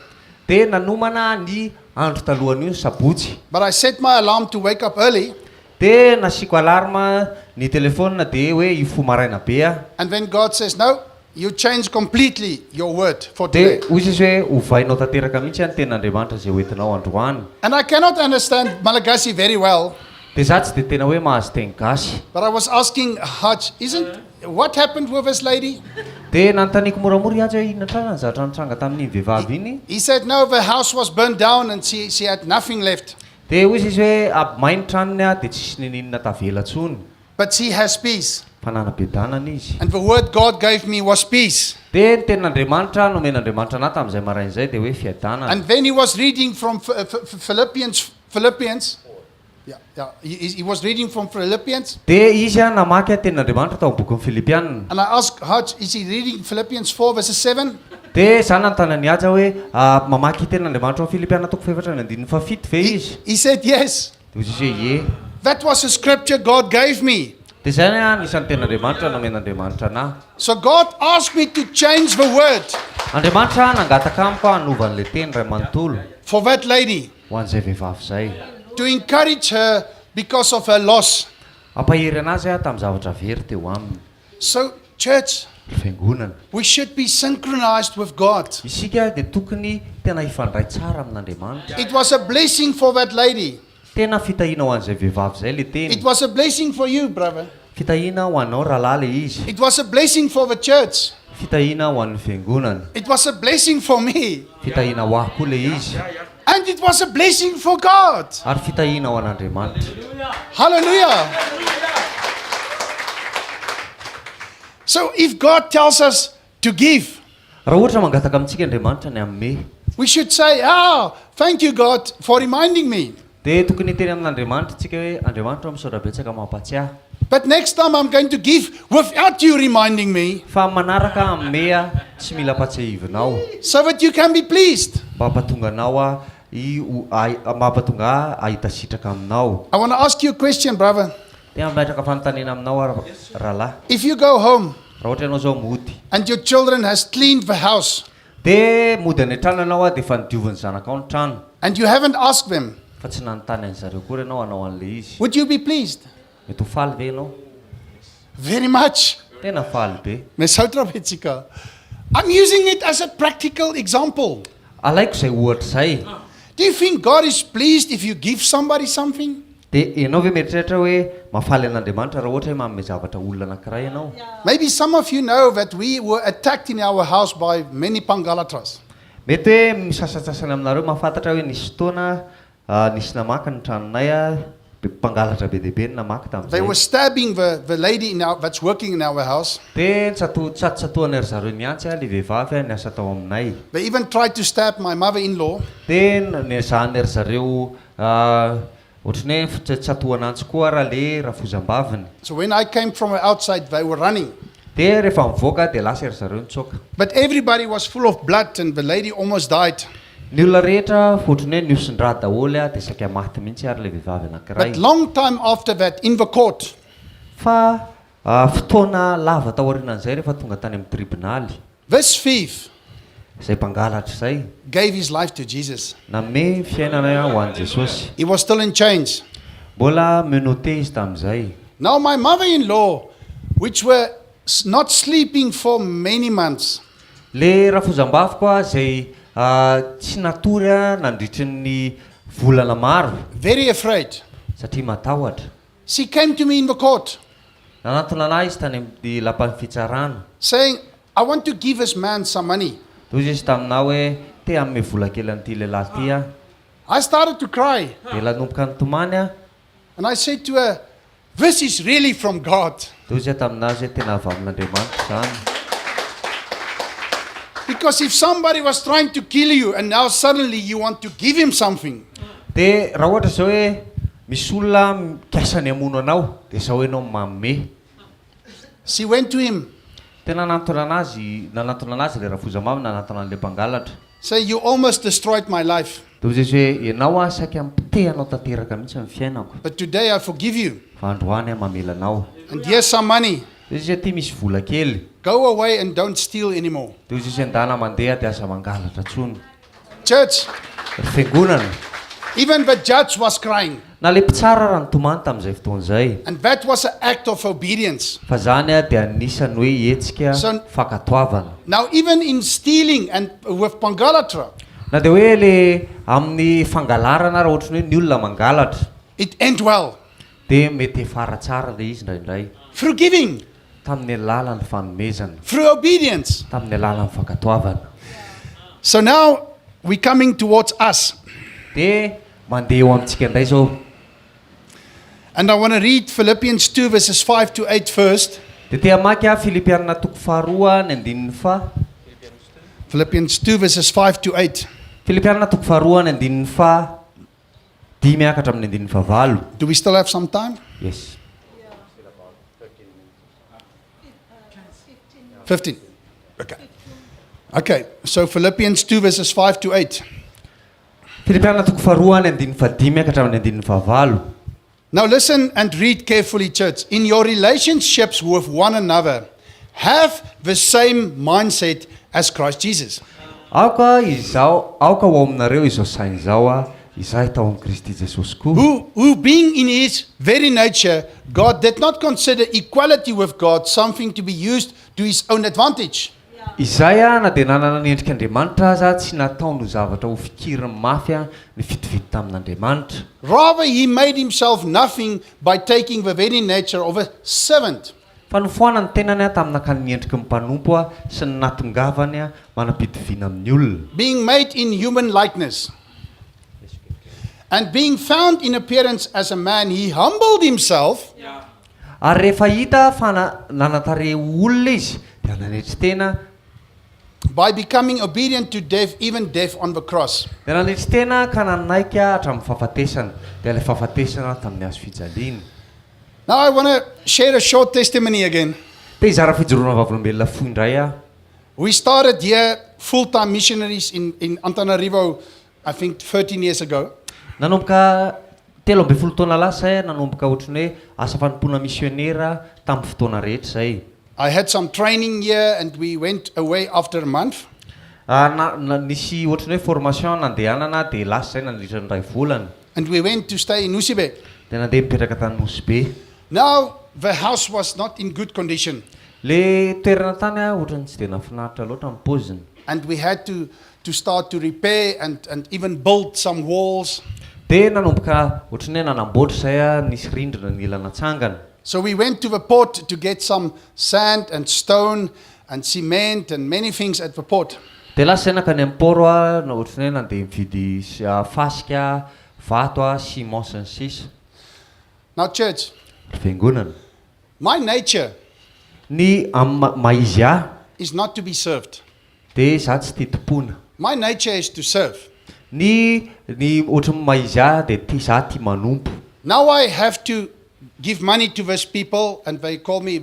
[SPEAKER 3] Dia nanomana ny andro talohan'io, ny sabotsy.
[SPEAKER 1] But I set my alarm to wake up early.
[SPEAKER 3] Dia nasiako alarme ny telephone dia hoe hifoha maraina be aho.
[SPEAKER 1] And then God says no, you change completely your word for
[SPEAKER 3] Dia
[SPEAKER 1] today.
[SPEAKER 3] hoy izy hoe ovainao tanteraka mihitsy ny tenin'Andriamanitra izay hoentinao androany.
[SPEAKER 1] And I cannot understand Malagasy very well.
[SPEAKER 3] Dia za tsy dia tena hoe mahazo teny gasy.
[SPEAKER 1] But I was asking Haj, isn't, what happened with this lady?
[SPEAKER 3] Dia nanontaniako moramora i Haj hoe inona tranga ny zavatra nitranga tamin'iny vehivavy iny.
[SPEAKER 1] He said no, the house was burned down and she, she had nothing left.
[SPEAKER 3] Dia hoy izy hoe aby may ny tranony dia tsisy ninininona tavela intsony.
[SPEAKER 1] But she has peace.
[SPEAKER 3] Fa nanam-piadanana izy.
[SPEAKER 1] And the word God gave me was peace.
[SPEAKER 3] Dia ny tenin'Andriamanitra nomen'Andriamanitra anah tamin'izay maraina izay dia hoe fiadanana.
[SPEAKER 1] And then he was reading from Philippians, Philippians. Yeah, yeah. He, he was reading from Philippians.
[SPEAKER 3] Dia izy an namaky an tenin'Andriamanitra tao amin'ny bokin'ny Filipiana.
[SPEAKER 1] And I asked Haj, is he reading Philippians 4 verses 7?
[SPEAKER 3] Dia za nanontany an'i Haja hoe, ah, mamaky tenin'Andriamanitra ao amin'ny Filipiana toko fahefatra ny andininy fahafito ve izy?
[SPEAKER 1] He said yes.
[SPEAKER 3] Dia hoy izy hoe, ie.
[SPEAKER 1] That was a scripture God gave me.
[SPEAKER 3] Dia izay an anisan'ny tenin'Andriamanitra nomen'Andriamanitra anah.
[SPEAKER 1] So God asked me to change the word.
[SPEAKER 3] Andriamanitra nangataka amiko aho hanova an'ilay teny iray manontolo.
[SPEAKER 1] For that lady.
[SPEAKER 3] Ho an'izay vehivavy izay.
[SPEAKER 1] To encourage her because of her loss.
[SPEAKER 3] Hampahery anazy aho tamin'ny zavatra very teo aminy.
[SPEAKER 1] So church.
[SPEAKER 3] Ry fiangonana.
[SPEAKER 1] We should be synchronized with God.
[SPEAKER 3] Isika dia tokony tena hifandray tsara amin'Andriamanitra.
[SPEAKER 1] It was a blessing for that lady.
[SPEAKER 3] Tena fitahiana ho an'izay vehivavy izay ilay teny.
[SPEAKER 1] It was a blessing for you, brother.
[SPEAKER 3] Fitahiana ho anao rahalahy ilay izy.
[SPEAKER 1] It was a blessing for the church.
[SPEAKER 3] Fitahiana ho an'ny fiangonana.
[SPEAKER 1] It was a blessing for me.
[SPEAKER 3] Fitahiana ho ahy koa ilay izy.
[SPEAKER 1] And it was a blessing for God.
[SPEAKER 3] Ary fitahiana ho an'Andriamanitra.
[SPEAKER 1] Hallelujah. So if God tells us to give.
[SPEAKER 3] Raha ohatra mangataka amintsika Andriamanitra ny hanome.
[SPEAKER 1] We should say, ah, thank you God for reminding me.
[SPEAKER 3] Dia tokony hiteny amin'Andriamanitra isika hoe, Andriamanitra ô, misaotra betsaka mampatsiahy.
[SPEAKER 1] But next time I'm going to give without you reminding me.
[SPEAKER 3] Fa amin'ny manaraka hanome aho, tsy mila ampatsiahivinao.
[SPEAKER 1] So that you can be pleased.
[SPEAKER 3] Mba hampatonga anao aho hi, ho, ahy, mba hampatonga ahy hahita sitraka aminao.
[SPEAKER 1] I want to ask you a question, brother.
[SPEAKER 3] Te hametraka fanontaniana aminao aho rahalahy.
[SPEAKER 1] If you go home.
[SPEAKER 3] Raha ohatra ianao izao mody.
[SPEAKER 1] And your children has cleaned the house.
[SPEAKER 3] Dia mody any an-trano ianao dia efa nodiovin'ny zanakao ny trano.
[SPEAKER 1] And you haven't asked them.
[SPEAKER 3] Fa tsy nanontany an-dry zareo akory ianao hanao an'ilay izy.
[SPEAKER 1] Would you be pleased?
[SPEAKER 3] Mety ho faly ve ianao?
[SPEAKER 1] Very much.
[SPEAKER 3] Tena faly be.
[SPEAKER 1] Misaotra betsaka. I'm using it as a practical example.
[SPEAKER 3] Alaiko izay ohatra izay.
[SPEAKER 1] Do you think God is pleased if you give somebody something?
[SPEAKER 3] Dia ianao ve mieritreritra hoe mahafaly an'Andriamanitra raha ohatra hoe manome zavatra olona anankiray ianao?
[SPEAKER 1] Maybe some of you know that we were attacked in our house by many pangalatras.
[SPEAKER 3] Mety hoe ny sasantsasany aminareo mahafantatra hoe nisy fotoana nisy namaky ny tranonay, be mpangalatra be dia be no namaky
[SPEAKER 1] They
[SPEAKER 3] tamin'izay.
[SPEAKER 1] were stabbing the, the lady in our, that's working in our house.
[SPEAKER 3] Dia nitsato- nitsatotsatohan'ry zareo niantsy ilay vehivavy niasa tao aminay.
[SPEAKER 1] They even tried to stab my mother-in-law.
[SPEAKER 3] Dia nezahan'ry zareo Ohatran'ny hoe fitsatohana antsy koa ara le rafozambaviny.
[SPEAKER 1] So when I came from outside they were running.
[SPEAKER 3] Dia rehefa mivoaka dia lasa ry zareo nitsoaka.
[SPEAKER 1] But everybody was full of blood and the lady almost died.
[SPEAKER 3] Ny olona rehetra ohatran'ny hoe nihosin-drà daholo dia saika maty mihitsy ary ilay vehivavy anankiray.
[SPEAKER 1] But long time after that in the court.
[SPEAKER 3] Fa fotoana lava taorianan'izay rehefa tonga tany amin'ny tribonaly.
[SPEAKER 1] This thief.
[SPEAKER 3] Izay mpangalatra izay.
[SPEAKER 1] Gave his life to Jesus.
[SPEAKER 3] Nanome ny fiainana ho an'i Jesosy.
[SPEAKER 1] He was still in chains.
[SPEAKER 3] Mbola menotté izy tamin'izay.
[SPEAKER 1] Now my mother in law which were not sleeping for many months.
[SPEAKER 3] Le rafozambaviko izay tsy natory nandritry ny volana maro.
[SPEAKER 1] Very afraid.
[SPEAKER 3] Satria matahotra.
[SPEAKER 1] She came to me in the court.
[SPEAKER 3] Nanantona anah izy tany amin'ny lapan'ny fitsarana.
[SPEAKER 1] Saying, I want to give this man some money.
[SPEAKER 3] Dia hoy izy taminah hoe, Te hanome vola kely an'ity lehilahy ity aho.
[SPEAKER 1] I started to cry.
[SPEAKER 3] Dia nanomboka nitomany aho.
[SPEAKER 1] And I said to her, This is really from God.
[SPEAKER 3] Dia hoy izy taminah hoe, Tena avy amin'Andriamanitra izany.
[SPEAKER 1] Because if somebody was trying to kill you and now suddenly you want to give him something.
[SPEAKER 3] Dia raha ohatra izao hoe misy olona mikasa ny hamono anao, dia izao ianao manome.
[SPEAKER 1] She went to him.
[SPEAKER 3] Tena nanantona anazy, nanantona anazy ilay rafozamamy, nanantona an'ilay mpangalatra.
[SPEAKER 1] Say, you almost destroyed my life.
[SPEAKER 3] Dia hoy Jesosy hoe, Ianao aho saika nipotehanao tanteraka mihitsy ny fiainako.
[SPEAKER 1] But today I forgive you.
[SPEAKER 3] Fa androany aho mamela anao.
[SPEAKER 1] And here's some money.
[SPEAKER 3] Dia hoy Jesosy hoe, Aty misy vola kely.
[SPEAKER 1] Go away and don't steal anymore.
[SPEAKER 3] Dia hoy Jesosy hoe, Ndana mandeha dia aza mangalatra intsony.
[SPEAKER 1] Church.
[SPEAKER 3] Ry fiangonana.
[SPEAKER 1] Even the judge was crying.
[SPEAKER 3] Na ilay mpitsara ara nitomany tamin'izay fotoana izay.
[SPEAKER 1] And that was an act of obedience.
[SPEAKER 3] Fa izany dia anisan'ny hoe hetsika
[SPEAKER 1] So
[SPEAKER 3] fankatoavana.
[SPEAKER 1] now even in stealing and with pangalatra.
[SPEAKER 3] Na dia hoe le amin'ny fangalarana ara ohatran'ny hoe ny olona mangalatra.
[SPEAKER 1] It end well.
[SPEAKER 3] Dia mety hiafara tsara ilay izy indraindray.
[SPEAKER 1] Through giving.
[SPEAKER 3] Tamin'ny alalan'ny fanomezana.
[SPEAKER 1] Through obedience.
[SPEAKER 3] Tamin'ny alalan'ny fankatoavana.
[SPEAKER 1] So now we coming towards us.
[SPEAKER 3] Dia mandeha eo amintsika indray izao.
[SPEAKER 1] And I want to read Philippians 2 verses 5 to 8 first.
[SPEAKER 3] Dia te hamaky aho Filipianina toko faharoa ny andininy faha.
[SPEAKER 1] Philippians 2 verses 5 to 8.
[SPEAKER 3] Filipianina toko faharoa ny andininy faha dimy ka hatramin'ny andininy fahavalo.
[SPEAKER 1] Do we still have some time?
[SPEAKER 3] Yes.
[SPEAKER 1] 15. Okay. Okay, so Philippians 2 verses 5 to 8.
[SPEAKER 3] Filipiana toko faharoa ny andininy fahadimy ka hatramin'ny andininy fahavalo.
[SPEAKER 1] Now listen and read carefully, church. In your relationships with one another, have the same mindset as Christ Jesus.
[SPEAKER 3] Aoka izao, aoka ho ao aminareo izao saina izao, izay tao amin'i Kristy Jesosy koa.
[SPEAKER 1] Who, who being in his very nature God, did not consider equality with God something to be used to his own advantage.
[SPEAKER 3] Izay na dia nanana ny endrik'Andriamanitra aza, tsy nataony ho zavatra ho fikiriny mafy ny fitoviany tamin'Andriamanitra.
[SPEAKER 1] Rather he made himself nothing by taking the very nature of a servant.
[SPEAKER 3] Fa nofoanany ny tenany tamin'ny nakany ny endriky ny mpanompo sy ny nahatongavany manam-pitoviana amin'ny olona.
[SPEAKER 1] Being made in human likeness, and being found in appearance as a man, he humbled himself.
[SPEAKER 3] Ary rehefa hita fa nanan-tarehy ho olona izy, dia nanetry tena.
[SPEAKER 1] By becoming obedient to death, even death on the cross.
[SPEAKER 3] Dia nanetry tena ka nanaiky hatramin'ny fahafatesana, dia ilay fahafatesana tamin'ny hazo fijaliana.
[SPEAKER 1] Now I want to share a short testimony again.
[SPEAKER 3] Te hizara fijoroana vavolombelona fohy indray aho.
[SPEAKER 1] We started here full-time missionaries in, in Antananarivo, I think 13 years ago.
[SPEAKER 3] Nanomboka 13 taona lasa izay aho nanomboka ohatran'ny hoe asa fanompoana misionera tamin'ny fotoana rehetra izay.
[SPEAKER 1] I had some training here and we went away after a month.
[SPEAKER 3] Ah, na, na, nisy ohatran'ny hoe formation nandehanana dia lasa izay nandritra ny iray volana.
[SPEAKER 1] And we went to stay in Nosy Be.
[SPEAKER 3] Dia nandeha nipetraka tany Nosy Be.
[SPEAKER 1] Now the house was not in good condition.
[SPEAKER 3] Le toerana tany ah, ohatran'ny tsy dia nahafinaritra loatra ny paoziny.
[SPEAKER 1] And we had to, to start to repair and, and even build some walls.
[SPEAKER 3] Dia nanomboka ohatran'ny hoe nanamboatra izay ah, nisy rindrina nila natsangana.
[SPEAKER 1] So we went to the port to get some sand and stone and cement and many things at the port.
[SPEAKER 3] Dia lasa izay nankany amin'ny port ah, na ohatran'ny hoe nandeha nividy fasika, vato ah, ciment sy ny sisa.
[SPEAKER 1] Now church.
[SPEAKER 3] Ry fiangonana.
[SPEAKER 1] My nature.
[SPEAKER 3] Ny amin'ny maha izy ahy.
[SPEAKER 1] Is not to be served.
[SPEAKER 3] Dia za tsy tia tompoina.
[SPEAKER 1] My nature is to serve.
[SPEAKER 3] Ny ny ohatran'ny maha izy ahy dia tia za tia manompo.
[SPEAKER 1] Now I have to give money to this people and they call me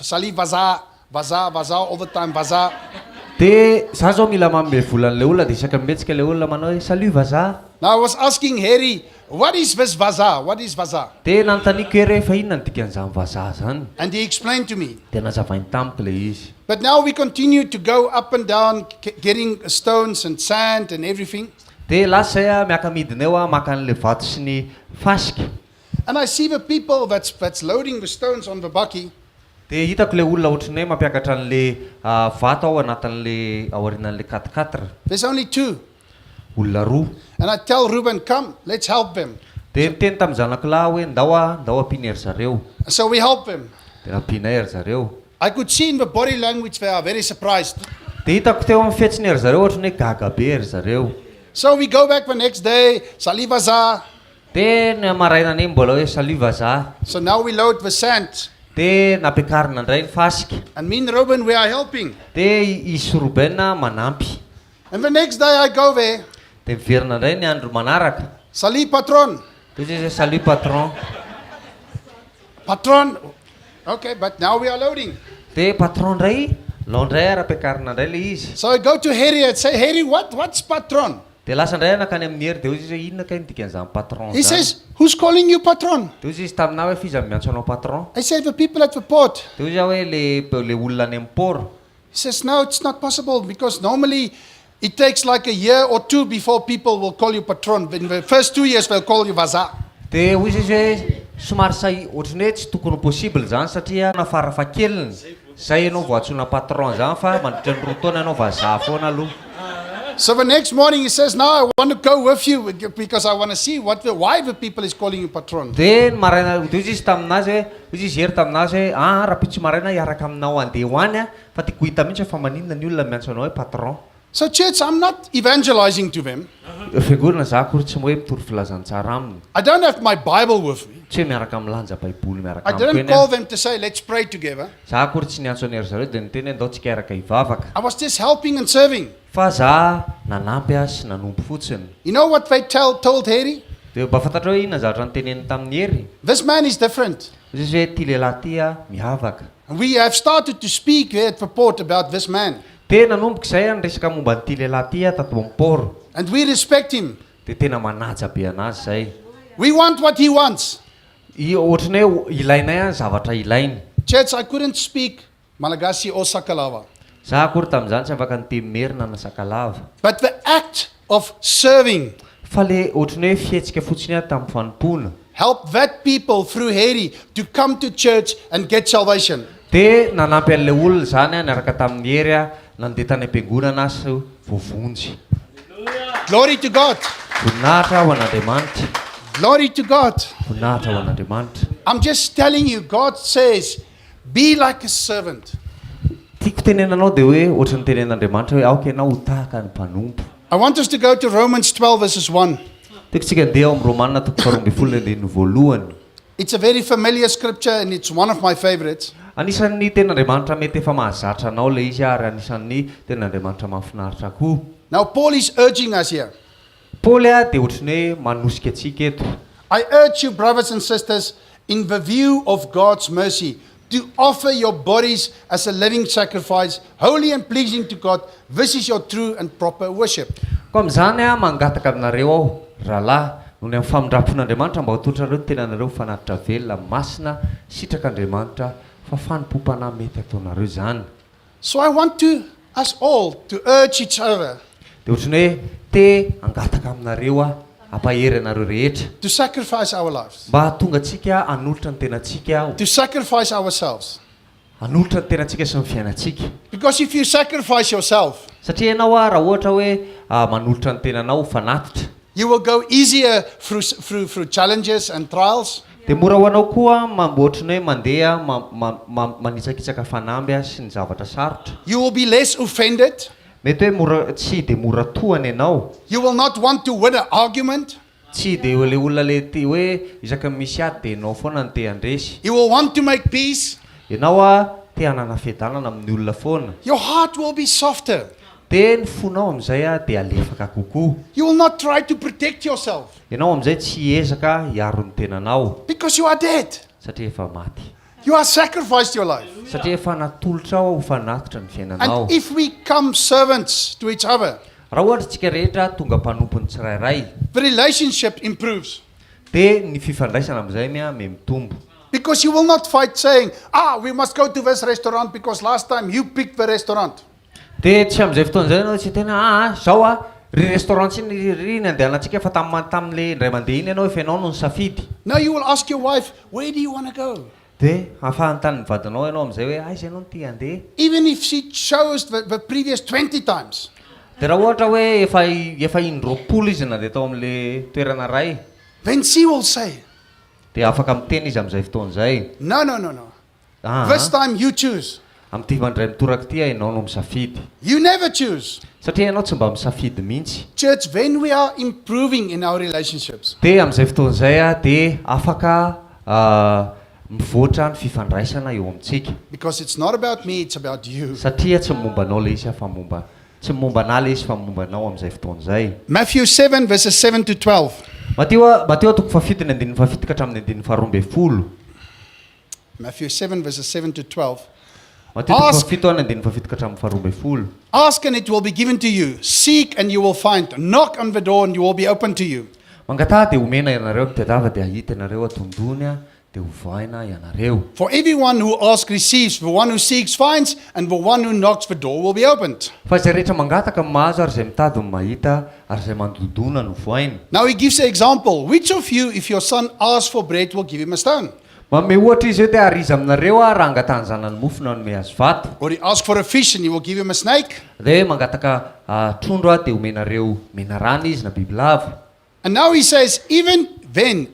[SPEAKER 1] salut vazaha, vazaha, vazaha all the time, vazaha.
[SPEAKER 3] Dia za zao mila manome vola an'ilay olona dia isaky ny mihetsika ilay olona manao hoe salut vazaha.
[SPEAKER 1] Now I was asking Hery, what is this vazaha, what is vazaha?
[SPEAKER 3] Dia nanontaniako Hery hoe fa inona no dikan'izany vazaha zany?
[SPEAKER 1] And he explained to me.
[SPEAKER 3] Dia nazavainy tamiko ilay izy.
[SPEAKER 1] But now we continue to go up and down getting stones and sand and everything.
[SPEAKER 3] Dia lasa izay aho miaka-midina eo aho maka an'ilay vato sy ny fasika.
[SPEAKER 1] And I see the people that's that's loading the stones on the bakkie.
[SPEAKER 3] Dia hitako ilay olona ohatran'ny hoe mampiakatra an'ilay vato ao anatin'ilay ao aorianan'ilay quatre quatre.
[SPEAKER 1] There's only two.
[SPEAKER 3] Olona roa.
[SPEAKER 1] And I tell Ruben, come, let's help them.
[SPEAKER 3] Dia niteny tamin'ny zanako lahy aho hoe ndao ah, ndao ampianay ry zareo.
[SPEAKER 1] So we help them.
[SPEAKER 3] Dia nampianay ry zareo.
[SPEAKER 1] I could see in the body language they are very surprised.
[SPEAKER 3] Dia hitako teo amin'ny fihetsiny ry zareo ohatran'ny hoe gaga be ry zareo.
[SPEAKER 1] So we go back the next day, salut vazaha.
[SPEAKER 3] Dia ny marainan'iny mbola hoe salut vazaha.
[SPEAKER 1] So now we load the sand.
[SPEAKER 3] Dia nampiakarina indray ny fasika.
[SPEAKER 1] And me and Ruben we are helping.
[SPEAKER 3] Dia i sy Ruben manampy.
[SPEAKER 1] And the next day I go there.
[SPEAKER 3] Dia miverina indray ny andro manaraka.
[SPEAKER 1] Salut patron.
[SPEAKER 3] Dia hoy izy hoe salut patron.
[SPEAKER 1] Patron, okay, but now we are loading.
[SPEAKER 3] Dia patron indray, lao indray ary ampiakarina indray ilay izy.
[SPEAKER 1] So I go to Harry and say, Harry, what, what's patron?
[SPEAKER 3] Dia lasa indray aho nankany amin'i Hery dia hoy izy hoe inona kay ny dikan'izany patron
[SPEAKER 1] He
[SPEAKER 3] izany?
[SPEAKER 1] says, who's calling you patron?
[SPEAKER 3] Dia hoy izy taminà hoe f'iza no miantso anao patron?
[SPEAKER 1] I said, the people at the port.
[SPEAKER 3] Dia hoy izy aho hoe le le olona any amin'ny port.
[SPEAKER 1] He says, no, it's not possible because normally it takes like a year or two before people will call you patron. In the first two years they'll call you vazaha.
[SPEAKER 3] Dia hoy izy hoe somary sahi ohatran'ny hoe tsy tokony ho possible izany satria na farafahakeliny zay ianao vao antsoina patron izany fa mandritra ny roa taona ianao vazaha foana aloha.
[SPEAKER 1] So the next morning he says, now I want to go with you because I want to see what the, why the people is calling you patron.
[SPEAKER 3] Dia ny maraina dia hoy izy taminazy hoe, hoy izy Hery taminazy hoe, aa rahampitso maraina hiaraka aminao handeha ho any aho fa tiako ho hita mihitsy hoe fa maninona ny olona miantso anao hoe patron.
[SPEAKER 1] So church, I'm not evangelizing to them.
[SPEAKER 3] Fiangonana, za akory tsy hoe mitory filazantsara aminy.
[SPEAKER 1] I don't have my Bible with me.
[SPEAKER 3] Tsy hoe miaraka milanja baiboly miaraka
[SPEAKER 1] I
[SPEAKER 3] amiko
[SPEAKER 1] didn't
[SPEAKER 3] eny
[SPEAKER 1] call
[SPEAKER 3] aho.
[SPEAKER 1] them to say let's pray together.
[SPEAKER 3] Za akory tsy niantso an'i ry zareo dia niteny hoe ndao tsika hiaraka hivavaka.
[SPEAKER 1] I was just helping and serving.
[SPEAKER 3] Fa za nanampy aho sy nanompo fotsiny.
[SPEAKER 1] You know what they tell, told Harry?
[SPEAKER 3] Dia mba fantatrao hoe inona zavatra noteneniny tamin'i Hery?
[SPEAKER 1] This man is different.
[SPEAKER 3] Hoy izy hoe ity lehilahy ity a, miavaka.
[SPEAKER 1] And we have started to speak there at the port about this man.
[SPEAKER 3] Dia nanomboka izay aho niresaka momba an'ity lehilahy ity aho tato amin'ny port.
[SPEAKER 1] And we respect him.
[SPEAKER 3] Dia tena manaja be an'azy izay.
[SPEAKER 1] We want what he wants.
[SPEAKER 3] I, ohatran'ny hoe ilainay ny zavatra ilainy.
[SPEAKER 1] Church, I couldn't speak Malagasy or Sakalava.
[SPEAKER 3] Za akory tamin'izany tsy afaka niteny merina na sakalava.
[SPEAKER 1] But the act of serving.
[SPEAKER 3] Fa le ohatran'ny hoe fihetsika fotsiny aho tamin'ny fanompoana.
[SPEAKER 1] Help that people through Hery to come to church and get salvation.
[SPEAKER 3] Dia nanampy an'ilay olona izany aho niaraka tamin'i Hery aho nandeha tany am-piangonana aho sy voavonjy.
[SPEAKER 1] Glory to God.
[SPEAKER 3] Voninahitra ho an'Andriamanitra.
[SPEAKER 1] Glory to God.
[SPEAKER 3] Voninahitra ho an'Andriamanitra.
[SPEAKER 1] I'm just telling you, God says, be like a servant.
[SPEAKER 3] Tiako tenenanao dia hoe ohatran'ny tenen'Andriamanitra hoe aoka ianao ho tahaka ny mpanompo.
[SPEAKER 1] I want us to go to Romans 12 verses 1.
[SPEAKER 3] Tiako tsika handeha ao amin'ny Romana toko faharoa ambin'ny folo ny andininy voalohany.
[SPEAKER 1] It's a very familiar scripture and it's one of my favorites.
[SPEAKER 3] Anisan'ny tenin'Andriamanitra mety efa mahazatra anao ilay izy ary anisan'ny tenin'Andriamanitra mahafinaritra koa.
[SPEAKER 1] Now Paul is urging us here.
[SPEAKER 3] Paoly dia ohatry ny hoe manosika antsika eto.
[SPEAKER 1] I urge you brothers and sisters in the view of God's mercy to offer your bodies as a living sacrifice, holy and pleasing to God, this is your true and proper worship.
[SPEAKER 3] Koa amin'izany aho mangataka aminareo aho, rahalahy, noho ny amin'ny famindram-pon'Andriamanitra, mba hotolotrareo ny tenanareo ho fanatitra velona, masina, sitrak'Andriamanitra, fa fanompoam-panahy mety hataonareo izany.
[SPEAKER 1] So I want to us all to urge each other.
[SPEAKER 3] Dia ohatry ny hoe te hangataka aminareo aho, hampahery anareo rehetra.
[SPEAKER 1] To sacrifice our lives.
[SPEAKER 3] Mba hahatonga antsika hanolotra ny tenantsika ho.
[SPEAKER 1] To sacrifice ourselves.
[SPEAKER 3] Hanolotra ny tenantsika sy ny fiainantsika.
[SPEAKER 1] Because if you sacrifice yourself.
[SPEAKER 3] Satria ianao raha ohatra hoe manolotra ny tenanao ho fanatitra.
[SPEAKER 1] You will go easier through through through challenges and trials.
[SPEAKER 3] Dia mora ho anao koa mamboatry ny hoe mandeha manitsakitsaka fanamby sy ny zavatra sarotra.
[SPEAKER 1] You will be less offended.
[SPEAKER 3] Mety hoe mora tsy dia mora tohana ianao.
[SPEAKER 1] You will not want to win an argument.
[SPEAKER 3] Tsy dia ilay olona ilay te hoe isaky ny misy ady dia ianao foana no te handresy.
[SPEAKER 1] You will want to make peace.
[SPEAKER 3] Ianao a te hanana fiadanana amin'ny olona foana.
[SPEAKER 1] Your heart will be softer.
[SPEAKER 3] Dia ny fonao amin'izay dia alefaka kokoa.
[SPEAKER 1] You will not try to protect yourself.
[SPEAKER 3] Ianao amin'izay tsy hiezaka hiaro ny tenanao.
[SPEAKER 1] Because you are dead.
[SPEAKER 3] Satria efa maty.
[SPEAKER 1] You are sacrificed your life.
[SPEAKER 3] Satria efa natolotrao ho fanatitra ny fiainanao.
[SPEAKER 1] And if we come servants to each other.
[SPEAKER 3] Raha ohatra isika rehetra tonga mpanompon'ny tsirairay.
[SPEAKER 1] The relationship improves.
[SPEAKER 3] Dia ny fifandraisana amin'izay miha mitombo.
[SPEAKER 1] Because you will not fight saying, ah, we must go to this restaurant because last time you picked the restaurant.
[SPEAKER 3] Dia tsy amin'izay fotoana izay ianao tsy hiteny hoe aa zao a, ry restaurant tsy ry ry ny andehanantsika fa tamin'ny tamin'ilay indray mandeha iny ianao efa ianao no nisafidy.
[SPEAKER 1] Now you will ask your wife, where do you want to go?
[SPEAKER 3] Dia hafahantany ny vadinao ianao amin'izay hoe aiza ianao no te handeha?
[SPEAKER 1] Even if she chose the the previous 20 times.
[SPEAKER 3] Dia raha ohatra hoe efa efa indroapolo izy nandeha tao amin'ilay toerana iray.
[SPEAKER 1] Then she will say.
[SPEAKER 3] Dia afaka miteny izy amin'izay fotoana izay.
[SPEAKER 1] No, no, no, no.
[SPEAKER 3] Aa.
[SPEAKER 1] This time you choose.
[SPEAKER 3] Amin'ity mandray mitoraka ity ianao no misafidy.
[SPEAKER 1] You never choose.
[SPEAKER 3] Satria ianao tsy mba misafidy mihitsy.
[SPEAKER 1] Church, when we are improving in our relationships.
[SPEAKER 3] Dia amin'izay fotoana izay dia afaka mivoatra ny fifandraisana eo amintsika.
[SPEAKER 1] Because it's not about me, it's about you.
[SPEAKER 3] Satria tsy ny momba anao ilay izy fa momba, tsy ny momba anà ilay izy fa ny momba anao amin'izay fotoana izay.
[SPEAKER 1] Matthew 7 verses 7 to 12.
[SPEAKER 3] Matio, Matio toko fahafito ny andininy fahafito ka hatramin'ny andininy faharoambinifolo.
[SPEAKER 1] Matthew 7 verses 7 to 12.
[SPEAKER 3] Matio toko
[SPEAKER 1] Ask,
[SPEAKER 3] fahafito any andininy fahafito ka hatramin'ny faharoambinifolo.
[SPEAKER 1] ask and it will be given to you. Seek and you will find. Knock on the door and it will be opened to you.
[SPEAKER 3] Mangataha dia homena ianareo, mitadiava dia hahita ianareo, atondony dia hovohaina ianareo.
[SPEAKER 1] For everyone who asks receives, the one who seeks finds, and the one who knocks the door will be opened.
[SPEAKER 3] Fa izay rehetra mangataka no mahazo, ary izay mitady no mahita, ary izay mandodona no vohaina.
[SPEAKER 1] Now he gives an example. Which of you, if your son asks for bread, will give him a stone?
[SPEAKER 3] Manome ohatra izy hoe te ary iza aminareo aho raha angatahan'ny zanany mofo no hanome azy vato?
[SPEAKER 1] Or he asks for a fish and you will give him a snake?
[SPEAKER 3] Dia hoe mangataka trondro aho dia omenareo menarana izy na bibilava?
[SPEAKER 1] And now he says, even then,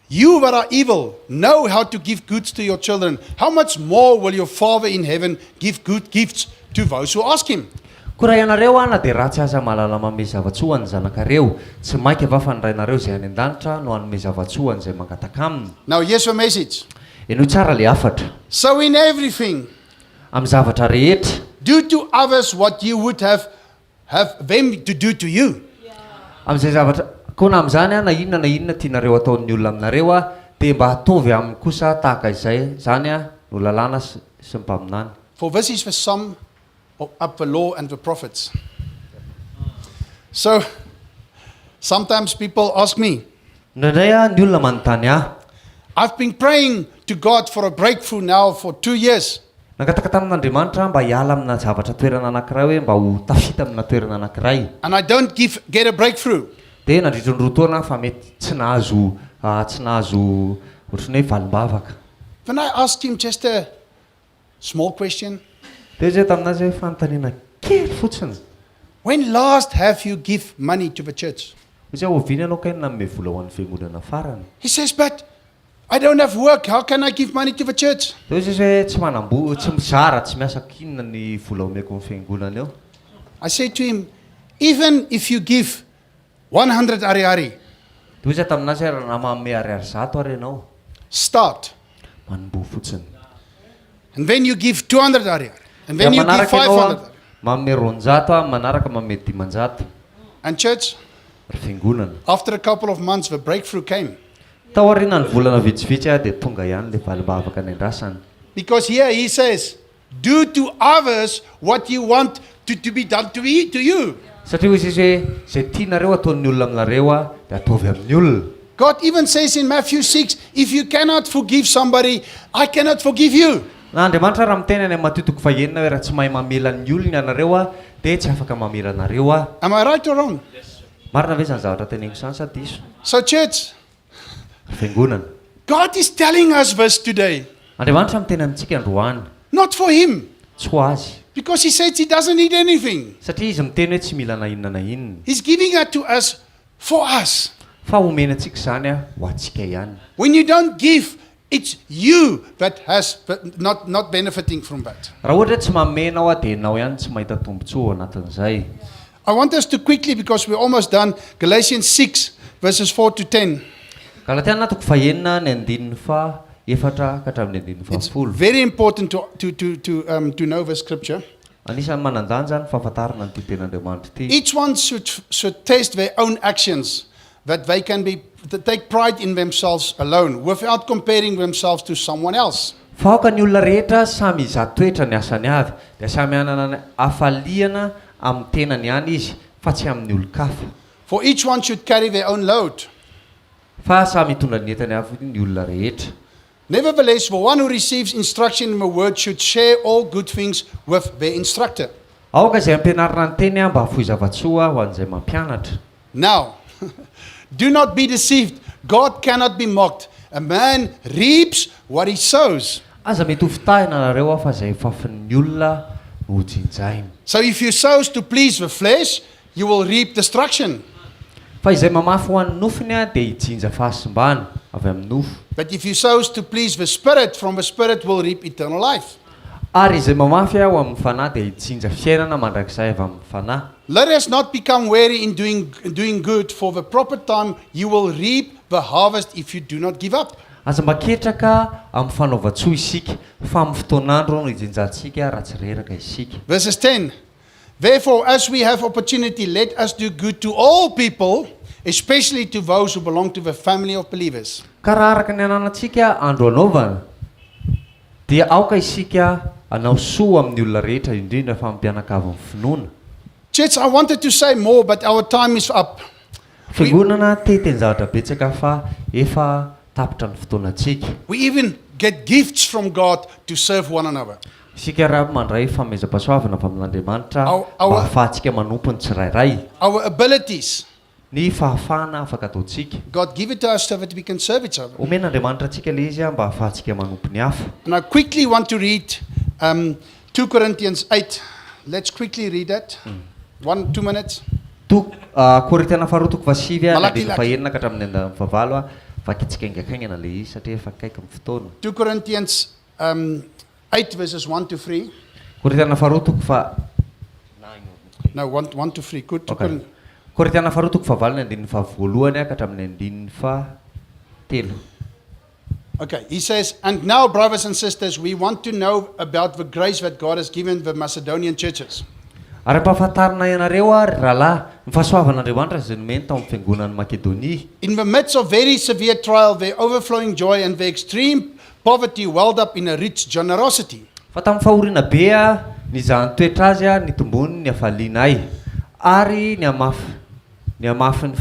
[SPEAKER 1] you that are evil know how to give goods to your children, how much more will your Father in heaven give good gifts to those who ask him?
[SPEAKER 3] Koa raha ianareo ana dia ratsy aza mahalala manome zava-tsoa ho an'ny zanakareo, tsy mainka va fa ny Rainareo izay any an-danitra no hanome zava-tsoa ho an'izay mangataka aminy?
[SPEAKER 1] Now here's the message.
[SPEAKER 3] Henoy tsara ilay hafatra.
[SPEAKER 1] So in everything.
[SPEAKER 3] Amin'ny zavatra rehetra.
[SPEAKER 1] Do to others what you would have have them to do to you.
[SPEAKER 3] Amin'izay zavatra, koa na amin'izany na inona na inona tianareo hataon'ny olona aminareo, dia mba ataovy aminy kosa tahaka izay, izany no lalàna sy sy ny mpaminany.
[SPEAKER 1] For this is the sum of up the law and the prophets. So sometimes people ask me.
[SPEAKER 3] Indraindray aho ny olona manontany ahy.
[SPEAKER 1] I've been praying to God for a breakthrough now for two years.
[SPEAKER 3] Nangataka tamin'Andriamanitra aho mba hiala amina zavatra toerana anankiray hoe mba ho tafita amina toerana anankiray.
[SPEAKER 1] And I don't give get a breakthrough.
[SPEAKER 3] Dia nandritra ny roa taona aho fa mety tsy nahazo tsy nahazo ohatran'ny hoe valim-bavaka.
[SPEAKER 1] Then I asked him just a Small question.
[SPEAKER 3] Dia hoy izy taminazy hoe, Fanontaniana kely fotsiny.
[SPEAKER 1] When last have you give money to the church?
[SPEAKER 3] Hoy izy hoe, Oviana ianao kay no nanome vola ho an'ny fiangonana farany?
[SPEAKER 1] He says, But I don't have work, how can I give money to the church?
[SPEAKER 3] Dia hoy izy hoe, Tsy manam-bola, tsy mizara, tsy miasa inona ny vola omeko ny fiangonana eo?
[SPEAKER 1] I said to him, Even if you give 100 ariary.
[SPEAKER 3] Dia hoy izy taminazy hoe, Raha manome ariary 100 ary ianao?
[SPEAKER 1] Start.
[SPEAKER 3] Manomboha fotsiny.
[SPEAKER 1] And then you give 200 ariary. And
[SPEAKER 3] Dia
[SPEAKER 1] then you give
[SPEAKER 3] manaraka ianao
[SPEAKER 1] 500
[SPEAKER 3] a,
[SPEAKER 1] ariary.
[SPEAKER 3] manome 200 a, manaraka manome 500.
[SPEAKER 1] And church,
[SPEAKER 3] Ry fiangonana.
[SPEAKER 1] after a couple of months, the breakthrough came.
[SPEAKER 3] Tao aorianan'ny volana vitsivitsy a, dia tonga ihany ilay valim-bavaka niandrasana.
[SPEAKER 1] Because here he says, do to others what you want to be done to you.
[SPEAKER 3] Satria hoy izy hoe, izay tianareo ataon'ny olona aminareo a, dia ataovy amin'ny olona.
[SPEAKER 1] God even says in Matthew 6, if you cannot forgive somebody, I cannot forgive you.
[SPEAKER 3] Na Andriamanitra raha miteny any amin'ny Matio toko fahenina hoe raha tsy mahay mamela ny olony ianareo a, dia tsy afaka mamela anareo aho.
[SPEAKER 1] Am I right or wrong?
[SPEAKER 3] Marina ve izany zavatra teneniko izany sa diso?
[SPEAKER 1] So church,
[SPEAKER 3] Ry fiangonana.
[SPEAKER 1] God is telling us this today.
[SPEAKER 3] Andriamanitra miteny amintsika androany.
[SPEAKER 1] Not for him.
[SPEAKER 3] Tsy ho azy.
[SPEAKER 1] Because he says he doesn't need anything.
[SPEAKER 3] Satria izy miteny hoe tsy mila na inona na inona.
[SPEAKER 1] He's giving it to us for us.
[SPEAKER 3] Fa omeny antsika izany ho antsika ihany.
[SPEAKER 1] When you don't give, it's you that has not benefiting from that.
[SPEAKER 3] Raha ohatra hoe tsy manome ianao dia ianao ihany tsy mahita tombontsoa ao anatin'izay.
[SPEAKER 1] I want us to quickly, because we're almost done, Galatians 6 verses 4 to 10.
[SPEAKER 3] Galatiana toko fahenina ny andininy faha efatra ka hatramin'ny andininy faha
[SPEAKER 1] It's
[SPEAKER 3] folo.
[SPEAKER 1] very important to know the scripture.
[SPEAKER 3] Anisan'ny manan-danja ny fahafantarana an'ity tenin'Andriamanitra ity.
[SPEAKER 1] Each one should test their own actions, that they can be to take pride in themselves alone, without comparing themselves to someone else.
[SPEAKER 3] Fa aoka ny olona rehetra samy hizaha toetra ny asany avy, dia samy hanana ny hafaliana amin'ny tenany ihany izy, fa tsy amin'ny olon-kafa.
[SPEAKER 1] For each one should carry their own load.
[SPEAKER 3] Fa samy hitondra ny entany avy ny olona rehetra.
[SPEAKER 1] Nevertheless, the one who receives instruction in the word should share all good things with their instructor.
[SPEAKER 3] Aoka izay ampianarina ny teny mba hahafoy zava-tsoa ho an'izay mampianatra.
[SPEAKER 1] Now, do not be deceived, God cannot be mocked. A man reaps what he sows.
[SPEAKER 3] Aza mety ho fitahina nareo aho fa izay fafin'ny olona no ho jinjainy.
[SPEAKER 1] So if you sows to please the flesh, you will reap destruction.
[SPEAKER 3] Fa izay mamafy ho an'ny nofony dia hijinja fahasimbana avy amin'ny nofo.
[SPEAKER 1] But if you sows to please the Spirit, from the Spirit will reap eternal life.
[SPEAKER 3] Ary izay mamafy ho amin'ny Fanahy dia hijinja fiainana mandrakizay avy amin'ny Fanahy.
[SPEAKER 1] Let us not become weary in doing good, for the proper time you will reap the harvest if you do not give up.
[SPEAKER 3] Aza mba ketraka amin'ny fanaovan-tsoa isika, fa amin'ny fotoan'andro no hijinjantsika raha tsy reraka isika.
[SPEAKER 1] Verses 10. Therefore, as we have opportunity, let us do good to all people, especially to those who belong to the family of believers.
[SPEAKER 3] Ka raha araka ny ananantsika andro anaovana, dia aoka isika hanao soa amin'ny olona rehetra, indrindra fa amin'ny mpianakavin'ny finoana.
[SPEAKER 1] Church, I wanted to say more, but our time is up.
[SPEAKER 3] Fiangonana te hiteny zavatra betsaka fa efa tapitra ny fotoanantsika.
[SPEAKER 1] We even get gifts from God to serve one another.
[SPEAKER 3] Isika raha mandray fanomezam-pahasoavana avy amin'Andriamanitra mba hahafahantsika manompo ny tsirairay.
[SPEAKER 1] Our abilities.
[SPEAKER 3] Ny fahafahana afaka ataontsika.
[SPEAKER 1] God give it to us so that we can serve each other.
[SPEAKER 3] Omen'Andriamanitra antsika ilay izy mba hahafahantsika manompo ny hafa.
[SPEAKER 1] And I quickly want to read 2 Corinthians 8. Let's quickly read that. 1, 2 minutes.
[SPEAKER 3] Toko, Korintiana faharoa toko fahasivy, ny
[SPEAKER 1] Malaky,
[SPEAKER 3] andininy
[SPEAKER 1] laky.
[SPEAKER 3] fahenina ka hatramin'ny andininy fahavalo. Vakintsika haingankaingana ilay izy satria efa akaiky ny fotoana.
[SPEAKER 1] 2 Corinthians 8 verses 1 to 3.
[SPEAKER 3] Korintiana faharoa toko fa
[SPEAKER 1] No, 1, 1 to 3. Good. 2
[SPEAKER 3] Okay.
[SPEAKER 1] Corinthians.
[SPEAKER 3] Korintiana faharoa toko fahavalo ny andininy fahavoalohany ka hatramin'ny andininy fahatelo.
[SPEAKER 1] Okay, he says, and now, brothers and sisters, we want to know about the grace that God has given the Macedonian churches.
[SPEAKER 3] Ary ampahafantarina ianareo ary, rahalahy, ny fahasoavan'Andriamanitra izay nomeny tao amin'ny fiangonan'i Makedonia.
[SPEAKER 1] In the midst of very severe trial, their overflowing joy and their extreme poverty welled up in a rich generosity.
[SPEAKER 3] Fa tamin'ny fahoriana be nizahany toetra azy nitombony ny hafalianay, ary ny hamafy, ny hamafin'ny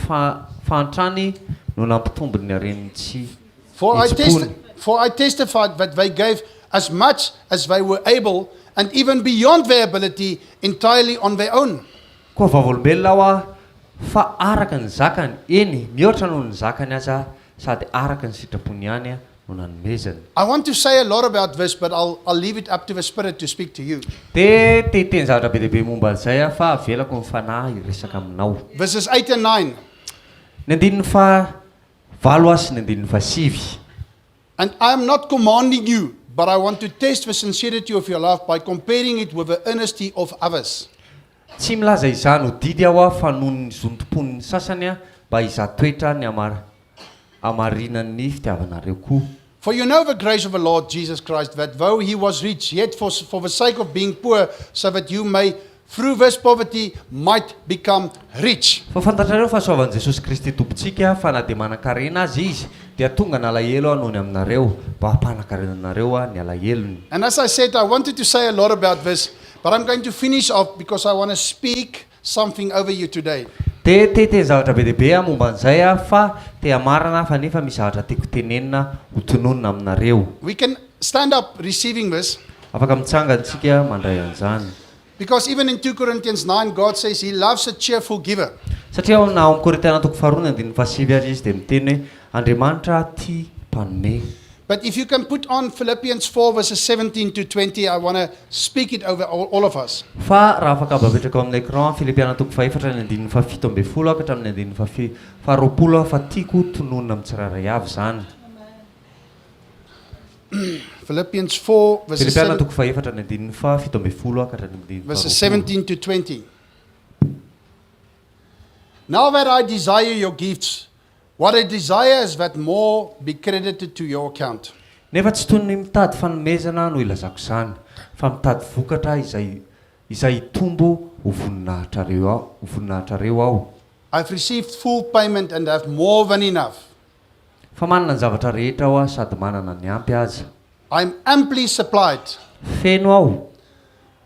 [SPEAKER 3] fahantrany no nampitombo ny haren'ny tsy
[SPEAKER 1] For
[SPEAKER 3] hetsi-pony.
[SPEAKER 1] I testified that they gave as much as they were able, and even beyond their ability, entirely on their own.
[SPEAKER 3] Koa vavolombelona aho fa araka ny zakany, eny, mihoatra noho ny zakany aza, sady araka ny sitrapony ihany no nanomezany.
[SPEAKER 1] I want to say a lot about this, but I'll leave it up to the Spirit to speak to you.
[SPEAKER 3] Dia te hiteny zavatra be dia be momba an'izay aho, fa avelako ny Fanahy hiresaka aminao.
[SPEAKER 1] Verses 8 and 9.
[SPEAKER 3] Ny andininy fahavalo sy ny andininy fahasivy.
[SPEAKER 1] And I am not commanding you, but I want to test the sincerity of your love by comparing it with the earnesty of others.
[SPEAKER 3] Tsy milaza izany ho didy aho fa noho ny zotom-pon'ny sasany mba hizaha toetra ny hamarinan'ny fitiavanareo koa.
[SPEAKER 1] For you know the grace of the Lord Jesus Christ, that though he was rich, yet for, for the sake of being poor, so that you may through this poverty might become rich.
[SPEAKER 3] Fa fantatrareo fahasoavan'i Jesosy Kristy Tompontsika, fa na dia manan-karena aza Izy, dia tonga nalahelo aho noho ny aminareo, mba hampanan-karena anareo ny alahelony.
[SPEAKER 1] And as I said, I wanted to say a lot about this, but I'm going to finish off because I want to speak something over you today.
[SPEAKER 3] Dia te hiteny zavatra be dia be aho momba an'izay aho, fa te hamarana aho fa nefa misy zavatra tiako tenenina ho tononina aminareo.
[SPEAKER 1] We can stand up receiving this
[SPEAKER 3] Afaka mitsangana isika mandray an'izany.
[SPEAKER 1] because even in 2 Corinthians 9, God says He loves a cheerful giver.
[SPEAKER 3] Satria ao na ao amin'ny Korintiana toko faharoa ny andininy fahasivy ary izy dia miteny hoe Andriamanitra tia mpanome.
[SPEAKER 1] But if you can put on Philippians 4, verses 17 to 20, I want to speak it over all, all of us.
[SPEAKER 3] Fa raha afaka mba apetraka ao amin'ny écran Filipiana toko fahefatra ny andininy fahafito ambin'ny folo ka hatramin'ny andininy fahafi- faharoapolo aho fa tiako tononina amin'ny tsirairay avy izany.
[SPEAKER 1] Philippians 4, verses,
[SPEAKER 3] Filipiana
[SPEAKER 1] seven,
[SPEAKER 3] toko fahefatra ny andininy fahafito ambin'ny folo ka hatramin'ny andininy
[SPEAKER 1] verses
[SPEAKER 3] faharoapolo.
[SPEAKER 1] 17 to 20. Now that I desire your gifts, what I desire is that more be credited to your account.
[SPEAKER 3] Nefa tsy toy ny mitady fanomezana no ilazako izany, fa mitady vokatra izay izay hitombo ho voninahitrareo aho, ho voninahitrareo aho.
[SPEAKER 1] I've received full payment and have more than enough.
[SPEAKER 3] Fa manana ny zavatra rehetra aho sady manana ny ampy aza.
[SPEAKER 1] I'm amply supplied.
[SPEAKER 3] Feno aho.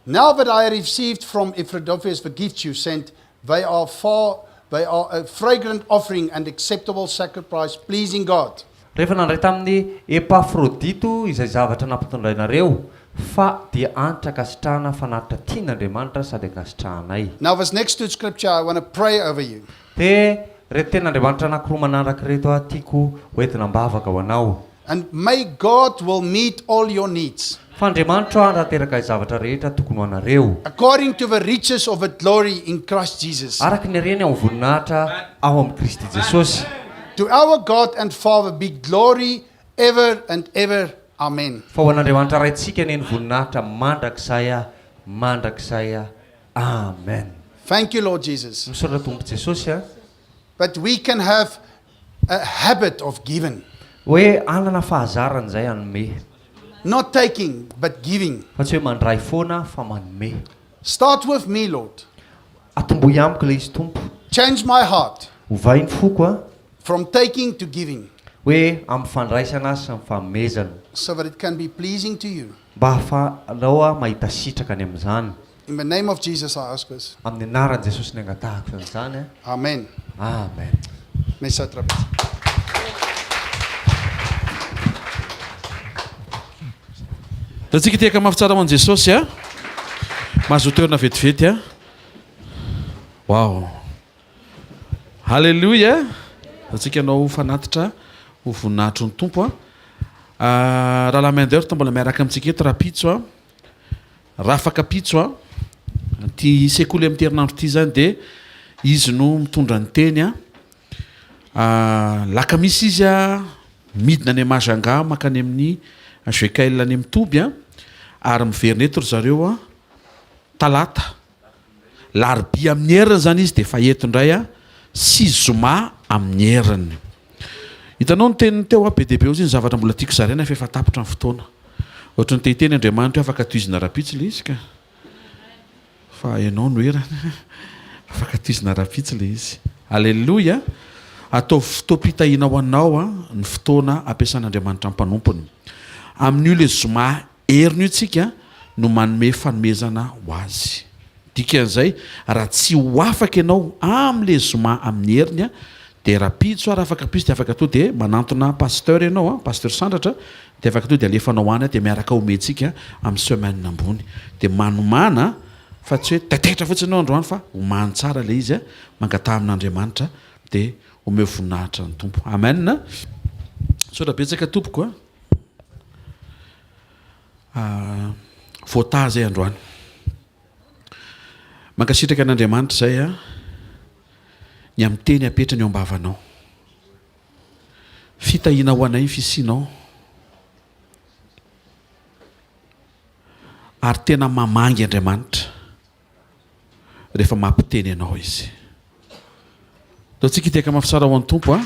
[SPEAKER 1] Now that I received from Epaphroditus the gifts you sent, they are far they are a fragrant offering and acceptable sacrifice pleasing God.
[SPEAKER 3] Rehefa nandray tamin'i Epafrodito izay zavatra nampitondrainareo, fa dia hanitra ankasitrahana fanatitra tian'Andriamanitra sady ankasitrahanay.
[SPEAKER 1] Now this next two scripture I want to pray over you.
[SPEAKER 3] Dia ireto tenin'Andriamanitra anankiroa manaraka ireto aho tiako ho entina am-bavaka ho anao.
[SPEAKER 1] And may God will meet all your needs
[SPEAKER 3] Fa Andriamanitro hanatanteraka izay zavatra rehetra tokony ho anareo.
[SPEAKER 1] according to the riches of the glory in Christ Jesus.
[SPEAKER 3] Araka ny hareny ao amin'ny voninahitra ao amin'i Kristy Jesosy.
[SPEAKER 1] To our God and Father be glory ever and ever. Amen.
[SPEAKER 3] Fa ho an'Andriamanitra Raintsika anie ny voninahitra mandrakizay mandrakizay. Amen.
[SPEAKER 1] Thank you, Lord Jesus.
[SPEAKER 3] Misaotra Tompo Jesosy a.
[SPEAKER 1] But we can have a habit of giving.
[SPEAKER 3] Hoe hanana fahazarana izay hanome.
[SPEAKER 1] Not taking, but giving.
[SPEAKER 3] Fa tsy hoe mandray foana fa manome.
[SPEAKER 1] Start with me, Lord.
[SPEAKER 3] Atombohy amiko ilay izy Tompo.
[SPEAKER 1] Change my heart.
[SPEAKER 3] Ovay ny foko a.
[SPEAKER 1] From taking to giving.
[SPEAKER 3] Hoe amin'ny fandraisana sy ny fanomezana.
[SPEAKER 1] So that it can be pleasing to you.
[SPEAKER 3] Mba hahafahanao mahita sitraka any amin'izany.
[SPEAKER 1] In the name of Jesus I ask this.
[SPEAKER 3] Amin'ny anaran'i Jesosy ny angatahako an'izany.
[SPEAKER 1] Amen.
[SPEAKER 3] Amen.
[SPEAKER 1] Misaotra betsaka.
[SPEAKER 5] Ataontsika tehaka mafy tsara ho an'i Jesosy a. Mahazoa toerana vetivety a. Wow. Haleloia. Ataontsika hanao fanatitra ho voninahitry ny Tompo a. Ah, Rahalahy Mendert mbola miaraka amintsika eto rahampitso a. Rafakapitso a. Ity sekoly amin'ity herinandro ity izany dia izy no mitondra ny teny a. Alakamisy izy a, midina any Majunga mankany amin'ny GKL any amin'ny toby a, ary miverina eto ry zareo a, talata. Larobia amin'ny heriny izany izy dia efa eto indray a, sy zoma amin'ny heriny. Hitanao ny teniny teo a, be dia be ozy ny zavatra mbola tiako zaraina fa efa tapitra ny fotoana. Ohatry ny te hiteny Andriamanitra hoe afaka tohizina rahampitso ilay izy ka. Fa ianao no erany. Afaka tohizina rahampitso ilay izy. Aleloia! Ataovy fotoam-pitahiana ho anao ny fotoana ampiasan'Andriamanitra ny mpanompony. Amin'io ilay zoma heriny io tsika no manome fanomezana ho azy. Dikan'izay, raha tsy ho afaka ianao amin'ilay zoma amin'ny heriny, dia rahampitso ary afaka ampitso dia afaka tonga dia manantona pasteur ianao, pasteur Sandratra, Dia afaka tonga dia alefanao any dia miaraka omentsika amin'ny semaine ambony. Dia manomàna fa tsy hoe taitaitra fotsiny ianao androany fa omano tsara ilay izy, mangataha amin'Andriamanitra dia omeo voninahitra ny Tompo. Amen. Misaotra betsaka tompoko a. Ah, voataha izay androany. Mankasitraka an'Andriamanitra izay a, ny amin'ny teny apetrany eo am-bavanao. Fitahiana ho anay ny fisianao. Ary tena mamangy Andriamanitra rehefa mampiteny anao Izy. Ataontsika hitehaka mafy tsara ho an'ny Tompo a.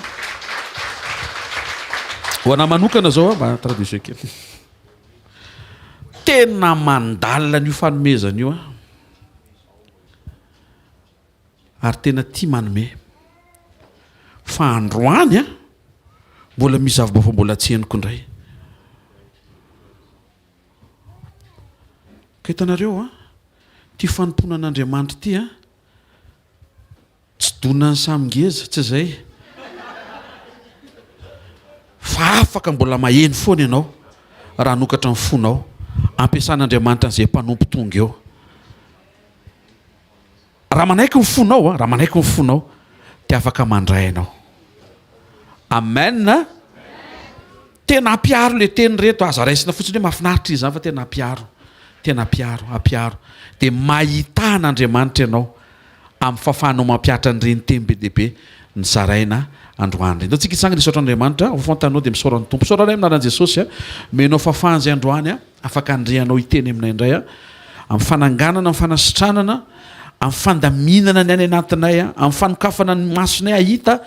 [SPEAKER 5] Ho anà manokana zao a, mba traduisez kely. Tena mandalina an'io fanomezana io aho. Ary tena tia manome. Fa androany a, mbola misy zava-baovao mbola tsy henoko indray. Ka hitanareo a, ity fanompoana an'Andriamanitra ity a, Tsy donan'ny samy ngeza, tsy izay. Fa afaka mbola maheno foana ianao raha hanokatra ny fonao. Ampiasan'Andriamanitra an'izay mpanompo tonga eo. Raha manaiky ny fonao, raha manaiky ny fonao, dia afaka mandray ianao. Amen. Tena ampiaro le teny reto, aza raisina fotsiny hoe mahafinaritra izy zany fa tena ampiaro. Tena ampiaro, ampiaro. Dia mahità an'Andriamanitra ianao amin'ny fahafahanao mampihatra an'ireny teny be dia be nozaraina androany ireny. Ndao tsika hitsangana hisaotra an'Andriamanitra, ho fantanao dia misaora ny Tompo. Misaotra Ray amin'ny anaran'i Jesosy a, omenao fahafahana izay androany a, afaka handrehanao hiteny aminay indray a, amin'ny fananganana, amin'ny fanasitranana, amin'ny fandaminana ny any anatinay a, amin'ny fanokafana ny masonay hahita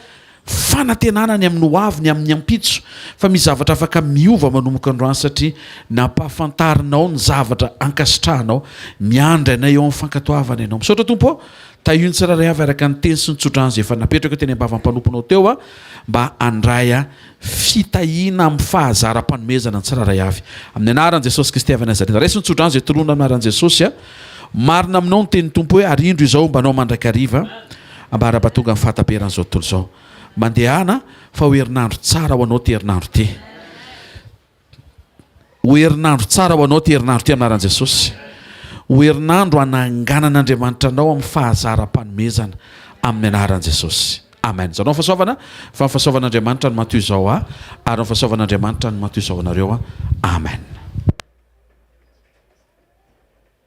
[SPEAKER 5] Fanantenana ny amin'ny ho avy, ny amin'ny ampitso, fa misy zavatra afaka miova manomboka androany satria nampahafantarinao ny zavatra ankasitrahanao. Miandry anay eo amin'ny fankatoavana Ianao. Misaotra Tompo ô! Tahio ny tsirairay avy araka ny teny sy ny tsodrano izay efa napetraka teny am-bavan'ny mpanomponao teo mba handray fitahiana amin'ny fahazaram-panomezana ny tsirairay avy. Amin'ny anaran'i Jesosy Kristy avy Nazareta. Raiso ny tsodrano izay tolorina amin'ny anaran'i Jesosy. Marina aminao ny tenin'ny Tompo hoe arindro izao homba anao mandrakariva. Ambara-pahatonga ny fahataperan'izao tontolo izao. Mandehana fa ho herinandro tsara ho anao ity herinandro ity. Ho herinandro tsara ho anao ity herinandro ity amin'ny anaran'i Jesosy. Ho herinandro hananganan'Andriamanitra anao amin'ny fahazaram-panomezana amin'ny anaran'i Jesosy. Amen. Izao ny fahasoavana fa ny fahasoavan'Andriamanitra no maha toy izao ahy ary ny fahasoavan'Andriamanitra no maha toy izao anareo. Amen.